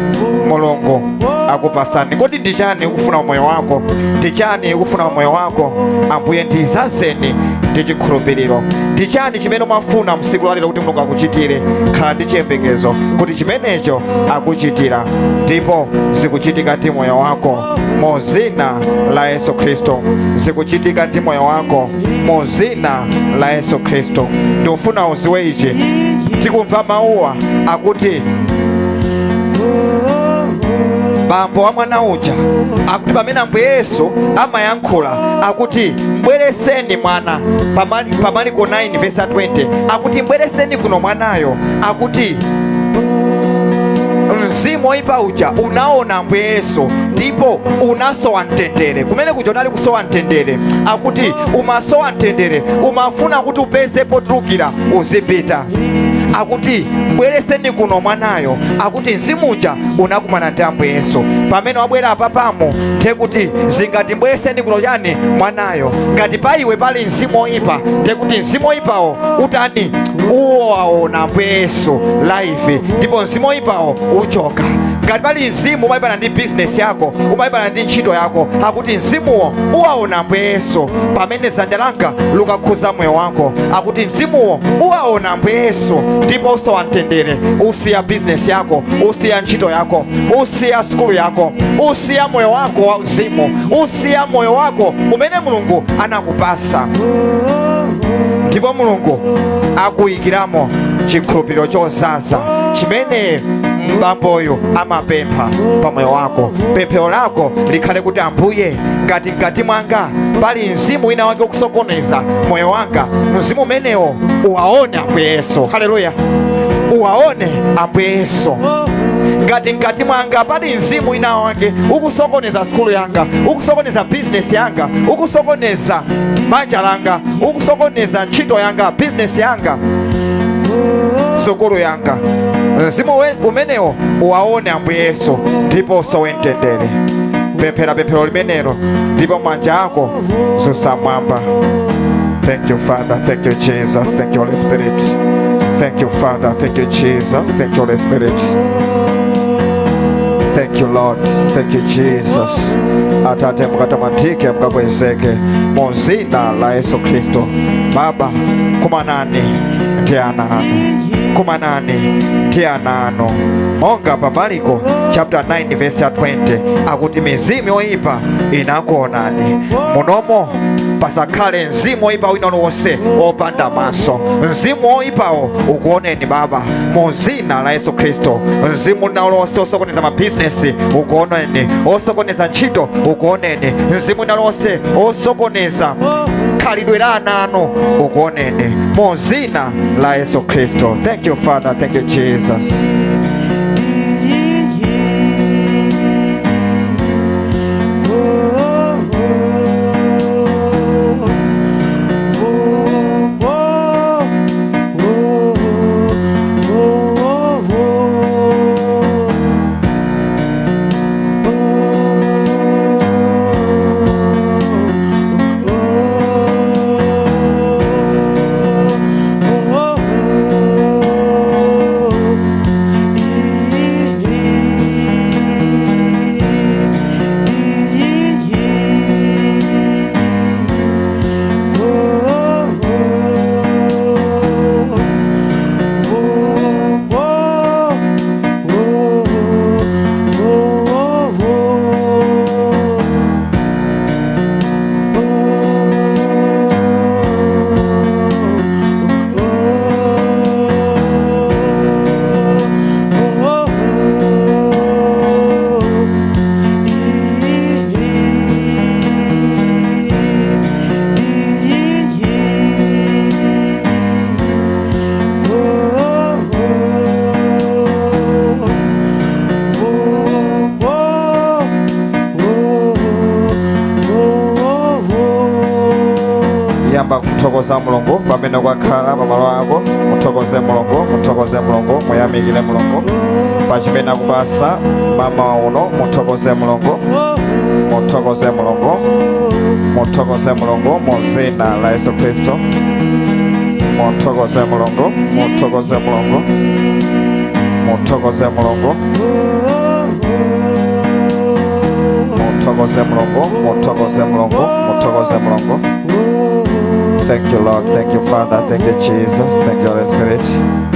Speaker 1: Mulungu akupasani. Kodi ndi chani ukufuna pa moyo wako? Ndi chani ukufuna pa moyo wako? Ambuye, ndizazeni ndi chikhulupiriro. Ndi chani chimene umafuna msiku lalero kuti Mulungu akuchitire? Khala ndi chiyembekezo kuti chimenecho akuchitira, ndipo zikuchitika ndi moyo wako mu zina la Yesu Khristu. Zikuchitika ndi moyo wako mu zina la Yesu Khristu. Ndikufuna uziwe ichi, tikumva mawuwa akuti bambo wa mwana uja akuti pamene Ambuye Yesu amayankhula akuti mbwereseni mwana, pa Mariko 9 verse 20 akuti mbwereseni kuno mwanayo, akuti mzimu woipa uja unaona Ambuye Yesu ndipo unasowa mtendere. Kumene kuja unali kusowa mtendere, akuti umasowa mtendere, umafuna kuti upeze potulukira uzipita. Akuti bwereseni kuno mwanayo, akuti mzimu uja unakumana ndi Ambuye Yesu. Pamene wabwera apapamo ndiye kuti zingati mbwereseni kuno chani mwanayo, ngati pa iwe pali mzimu woipa ndiye kuti mzimu woipawo utani? Uwaona Ambuye Yesu live, ndipo mzimu woipawo uchoka. Ngati pali mzimu umalimbana ndi bizinesi yako, umalimbana ndi ntchito yako, akuti mzimuwo uwaona Ambuye Yesu pamene dzanja langa lukakhuza moyo wako, akuti mzimuwo uwaona Ambuye Yesu ndipo usowa mtendere, usiya bizinesi yako, usiya ntchito yako, usiya sukulu yako, usiya moyo wako wa uzimu, usiya moyo wako umene Mulungu anakupasa, ndipo Mulungu akuyikiramo chikhulupiriro chozaza chimene mbamboyo amapempha pa moyo wako. Pemphero lako likhale kuti, Ambuye, ngati mkati mwanga pali mzimu wina wake ukusokoneza moyo wanga, mzimu umenewo uwaone Ambuye Yesu. Haleluya! Uwaone Ambuye Yesu. Ngati mkati mwanga pali mzimu wina wake ukusokoneza sukulu yanga, ukusokoneza bizinesi yanga, ukusokoneza banja langa, ukusokoneza ntchito yanga, bizinesi yanga, sukulu yanga, mzimu umenewo uwaone Ambuye Yesu ndipo usowe mtendere. Pemphera pemphero limenelo ndipo manja ako zusamwamba. Thank you, Father. Thank you, Jesus. Thank you, Holy Spirit. Thank you, Father. Thank you, Jesus. Thank you, Holy Spirit. Thank you, Lord. Thank you, Jesus. Atate mukatamandike mukakwezeke mu zina la Yesu Kristo. Baba, kumanani ndi ana anu, kumanani ndi ana anu, monga pa Mariko chapter 9 verse ya 20 akuti mizimu yoyipa inakuonani. Munomo pasakhale mzimu woyipa wina uliwonse wopanda maso. Mzimu woyipawo ukuoneni Baba mu zina la Yesu Kristo. Mzimu wina uliwonse osokoneza mabizinesi ukuoneni, osokoneza ntchito ukuoneni, mzimu wina uliwonse osokoneza khalidwe la ana anu ukuoneni mu zina la Yesu Kristo. Thank you, Father. Thank you, Jesus. Yamba kuthokoza Mulungu pamene kwakhala pamalo ako. Muthokoze Mulungu, muthokoze Mulungu, muyamikire Mulungu pa chimene akupasa mama uno. Muthokoze Mulungu, muthokoze Mulungu, muthokoze Mulungu mu zina la Yesu Kristo. Muthokoze Mulungu, muthokoze Mulungu, muthokoze Mulungu, muthokoze Mulungu, muthokoze Mulungu, muthokoze Mulungu. Thank you, Lord. Thank you, Father. Thank you, Jesus. Thank you, Holy Spirit.